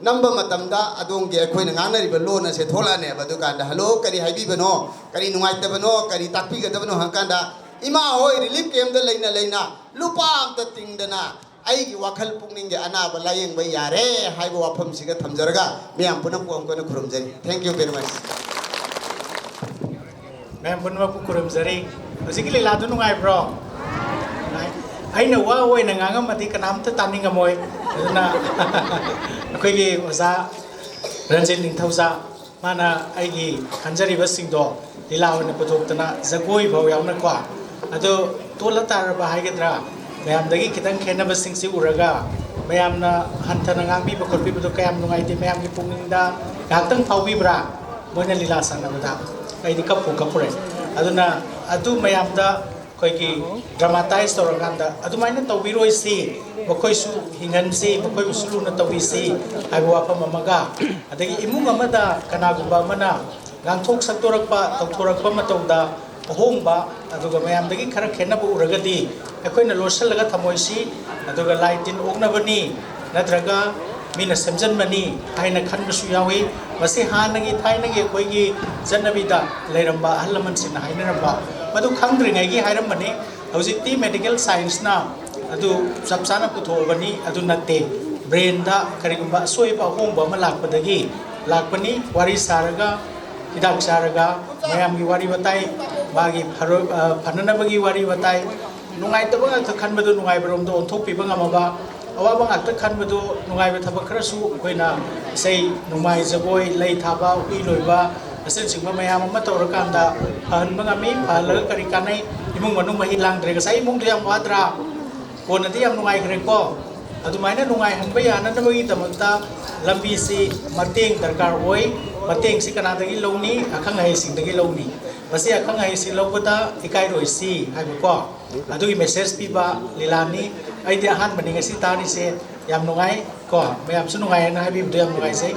ꯅꯝꯕ ꯃꯇꯝꯗ ꯑꯗꯣꯝꯒꯤ ꯑꯩꯈꯣꯏꯅ ꯉꯥꯡꯅꯔꯤꯕ ꯂꯣꯟ ꯑꯁꯦ ꯊꯣꯛꯂꯛꯑꯅꯦꯕ꯫ ꯑꯗꯨꯀꯥꯟꯗ "ꯍꯜꯂꯣ, ꯀꯔꯤ ꯍꯥꯏꯕꯤꯕꯅꯣ, ꯀꯔꯤ ꯅꯨꯡꯉꯥꯏꯇꯕꯅꯣ, ꯀꯔꯤ ꯇꯥꯛꯄꯤꯒꯗꯕꯅꯣ?" ꯍꯪꯉꯀꯥꯟꯗ, "ꯏꯃꯥ ꯍꯣꯏ ꯔꯤꯂꯤꯐ ꯀꯦꯝꯗ ꯂꯩꯅ ꯂꯩꯅ ꯂꯨꯄꯥ ꯑꯝꯇ ꯇꯤꯡꯗꯅ ꯑꯩꯒꯤ ꯋꯥꯈꯜ ꯄꯨꯛꯅꯤꯡꯒꯤ ꯑꯅꯥꯕ ꯂꯥꯌꯦꯡꯕ ꯌꯥꯔꯦ" ꯍꯥꯏꯕ ꯋꯥꯐꯝꯁꯤꯒ ꯊꯝꯖꯔꯒ ꯃꯌꯥꯝ ꯄꯨꯝꯅꯃꯛꯄꯨ ꯑꯃꯨꯛ ꯍꯟꯅ ꯈꯨꯔꯨꯝꯖꯔꯤ꯫ Thank you very much꯫ ꯃꯌꯥꯝ ꯄꯨꯝꯅꯃꯛꯄꯨ ꯈꯨꯔꯨꯝꯖꯔꯤ꯫ ꯍꯧꯖꯤꯛꯀꯤ ꯂꯤꯂꯥꯗꯨ ꯅꯨꯡꯉꯥꯏꯕ꯭ꯔꯣ? ꯅꯨꯡꯉꯥꯏ꯫ ꯑꯩꯅ ꯋꯥ ꯑꯣꯏꯅ ꯉꯥꯡꯉꯝꯃꯗꯤ ꯀꯅꯥꯝꯇ ꯇꯥꯅꯤꯡꯉꯝꯃꯣꯏ꯫ ꯑꯗꯨꯅ ꯑꯩꯈꯣꯏꯒꯤ ꯑꯣꯖꯥ ꯔꯟꯖꯤꯠ ꯅꯤꯡꯊꯧꯖꯥ, ꯃꯥꯅ ꯑꯩꯒꯤ ꯈꯟꯖꯔꯤꯕꯁꯤꯡꯗꯣ ꯂꯤꯂꯥ ꯑꯣꯏꯅ ꯄꯨꯊꯣꯛꯇꯅ, ꯖꯒꯣꯏ ꯐꯥꯎ ꯌꯥꯎꯅꯀꯣ, ꯑꯗꯣ ꯇꯣꯜꯂ ꯇꯥꯔꯕ ꯍꯥꯏꯒꯗ꯭ꯔꯥ, ꯃꯌꯥꯝꯗꯒꯤ ꯈꯤꯇꯪ ꯈꯦꯠꯅꯕꯁꯤꯡꯁꯤ ꯎꯔꯒ ꯃꯌꯥꯝꯅ ꯍꯟꯊꯅ ꯉꯥꯡꯕꯤꯕ ꯈꯣꯠꯄꯤꯕꯗꯣ ꯀꯌꯥꯝ ꯅꯨꯡꯉꯥꯏꯇꯦ꯫ ꯃꯌꯥꯝꯒꯤ ꯄꯨꯛꯅꯤꯡꯗ ꯉꯥꯏꯍꯥꯛꯇꯪ ꯐꯥꯎꯕꯤꯕ꯭ꯔꯥ? ꯃꯣꯏꯅ ꯂꯤꯂꯥ ꯁꯥꯟꯅꯕꯗ ꯑꯩꯗꯤ ꯀꯞꯄꯨ ꯀꯞꯄꯨꯔꯦ꯫ ꯑꯗꯨꯅ ꯑꯗꯨ ꯃꯌꯥꯝꯗ ꯑꯩꯈꯣꯏꯒꯤ ꯗ꯭ꯔꯃꯥꯇꯥꯏꯁ ꯇꯧꯔꯀꯥꯟꯗ ꯑꯗꯨꯃꯥꯏꯅ ꯇꯧꯕꯤꯔꯣꯏꯁꯤ, ꯃꯈꯣꯏꯁꯨ ꯍꯤꯡꯍꯟꯁꯤ, ꯃꯈꯣꯏꯕꯨꯁꯨ ꯂꯨꯅ ꯇꯧꯕꯤꯁꯤ ꯍꯥꯏꯕ ꯋꯥꯐꯝ ꯑꯃꯒ, ꯑꯗꯒꯤ ꯏꯃꯨꯡ ꯑꯃꯗ ꯀꯅꯥꯒꯨꯝꯕ ꯑꯃꯅ ꯉꯥꯡꯊꯣꯛ ꯁꯛꯇꯣꯔꯛꯄ, ꯇꯧꯊꯣꯔꯛꯄ ꯃꯇꯧꯗ ꯑꯍꯣꯡꯕ, ꯑꯗꯨꯒ ꯃꯌꯥꯝꯗꯒꯤ ꯈꯔ ꯈꯦꯠꯅꯕ ꯎꯔꯒꯗꯤ ꯑꯩꯈꯣꯏꯅ ꯂꯣꯠꯁꯤꯜꯂꯒ ꯊꯝꯃꯣꯏꯁꯤ, ꯑꯗꯨꯒ ꯂꯥꯏ ꯇꯤꯟ ꯑꯣꯛꯅꯕꯅꯤ, ꯅꯠꯇ꯭ꯔꯒ ꯃꯤꯅ ꯁꯦꯝꯖꯤꯟꯕꯅꯤ ꯍꯥꯏꯅ ꯈꯟꯕꯁꯨ ꯌꯥꯎꯏ꯫ ꯃꯁꯤ ꯍꯥꯟꯅꯒꯤ ꯊꯥꯏꯅꯒꯤ ꯑꯩꯈꯣꯏꯒꯤ ꯆꯠꯅꯕꯤꯗ ꯂꯩꯔꯝꯕ ꯑꯍꯜ ꯂꯃꯟꯁꯤꯡꯅ ꯍꯥꯏꯅꯔꯝꯕ, ꯃꯗꯨ ꯈꯪꯗ꯭ꯔꯤꯉꯩꯒꯤ ꯍꯥꯏꯔꯝꯕꯅꯤ꯫ ꯍꯧꯖꯤꯛꯇꯤ ꯃꯦꯗꯤꯀꯦꯜ ꯁꯥꯏꯟꯁꯅ ꯑꯗꯨ ꯆꯞ ꯆꯥꯅ ꯄꯨꯊꯣꯛꯑꯕꯅꯤ꯫ ꯑꯗꯨ ꯅꯠꯇꯦ, ꯕ꯭ꯔꯦꯟꯗ ꯀꯔꯤꯒꯨꯝꯕ ꯑꯁꯣꯏꯕ ꯑꯍꯣꯡꯕ ꯑꯃ ꯂꯥꯛꯄꯗꯒꯤ ꯂꯥꯛꯄꯅꯤ꯫ ꯋꯥꯔꯤ ꯁꯥꯔꯒ, ꯍꯤꯗꯥꯛ ꯆꯥꯔꯒ, ꯃꯌꯥꯝꯒꯤ ꯋꯥꯔꯤ ꯋꯥꯇꯥꯏ, ꯃꯥꯒꯤ ꯐꯔꯣꯏ-, ꯑ, ꯐꯅꯅꯕꯒꯤ ꯋꯥꯔꯤ ꯋꯥꯇꯥꯏ, ꯅꯨꯡꯉꯥꯏꯇꯕ ꯉꯥꯛꯇ ꯈꯟꯕꯗꯨ ꯅꯨꯡꯉꯥꯏꯕꯔꯣꯝꯗ ꯑꯣꯟꯊꯣꯛꯄꯤꯕ ꯉꯝꯃꯕ, ꯑꯋꯥꯕ ꯉꯥꯛꯇ ꯈꯟꯕꯗꯨ ꯅꯨꯡꯉꯥꯏꯕ ꯊꯕꯛ ꯈꯔꯁꯨ ꯑꯩꯈꯣꯏꯅ ꯏꯁꯩ ꯅꯣꯡꯃꯥꯏ, ꯖꯒꯣꯏ, ꯂꯩ ꯊꯥꯕ, ꯍꯨꯏ ꯂꯣꯏꯕ ꯑꯁꯤꯅꯆꯤꯡꯕ ꯃꯌꯥꯝ ꯑꯃ ꯇꯧꯔꯀꯥꯟꯗ ꯐꯍꯟꯕ ꯉꯝꯃꯤ꯫ ꯐꯍꯜꯂꯒ ꯀꯔꯤ ꯀꯥꯟꯅꯩ? ꯏꯃꯨꯡ ꯃꯅꯨꯡ ꯃꯍꯤ ꯂꯥꯡꯗ꯭ꯔꯦ꯫ ꯉꯁꯥꯏ ꯏꯃꯨꯡꯗꯣ ꯌꯥꯝ ꯋꯥꯗ꯭ꯔꯥ? ꯀꯣꯟꯅꯗꯤ ꯌꯥꯝ ꯅꯨꯡꯉꯥꯏꯈ꯭ꯔꯦꯀꯣ꯫ ꯑꯗꯨꯃꯥꯏꯅ ꯅꯨꯡꯉꯥꯏꯍꯟꯕ ꯌꯥꯅꯅꯕꯒꯤꯗꯃꯛꯇ ꯂꯝꯕꯤꯁꯤ ꯃꯇꯦꯡ ꯗꯔꯀꯥꯔ ꯑꯣꯏ꯫ ꯃꯇꯦꯡꯁꯤ ꯀꯅꯥꯗꯒꯤ ꯂꯧꯅꯤ? ꯑꯈꯪ ꯑꯍꯩꯁꯤꯡꯗꯒꯤ ꯂꯧꯅꯤ꯫ ꯃꯁꯤ ꯑꯈꯪ ꯑꯍꯩꯁꯤ ꯂꯧꯕꯗ ꯏꯀꯥꯏꯔꯣꯏꯁꯤ ꯍꯥꯏꯕꯀꯣ, ꯑꯗꯨꯒꯤ ꯃꯦꯁꯦꯖ ꯄꯤꯕ ꯂꯤꯂꯥꯅꯤ꯫ ꯑꯩꯗꯤ ꯑꯍꯥꯟꯕꯅꯤ ꯉꯁꯤ ꯇꯥꯔꯤꯁꯦ, ꯌꯥꯝ ꯅꯨꯡꯉꯥꯏ ꯀꯣ, ꯃꯌꯥꯝꯁꯨ ꯅꯨꯡꯉꯥꯏ ꯍꯥꯏꯅ ꯍꯥꯏꯕꯤꯕꯗꯣ ꯌꯥꯝ ꯅꯨꯡꯉꯥꯏꯖꯩ꯫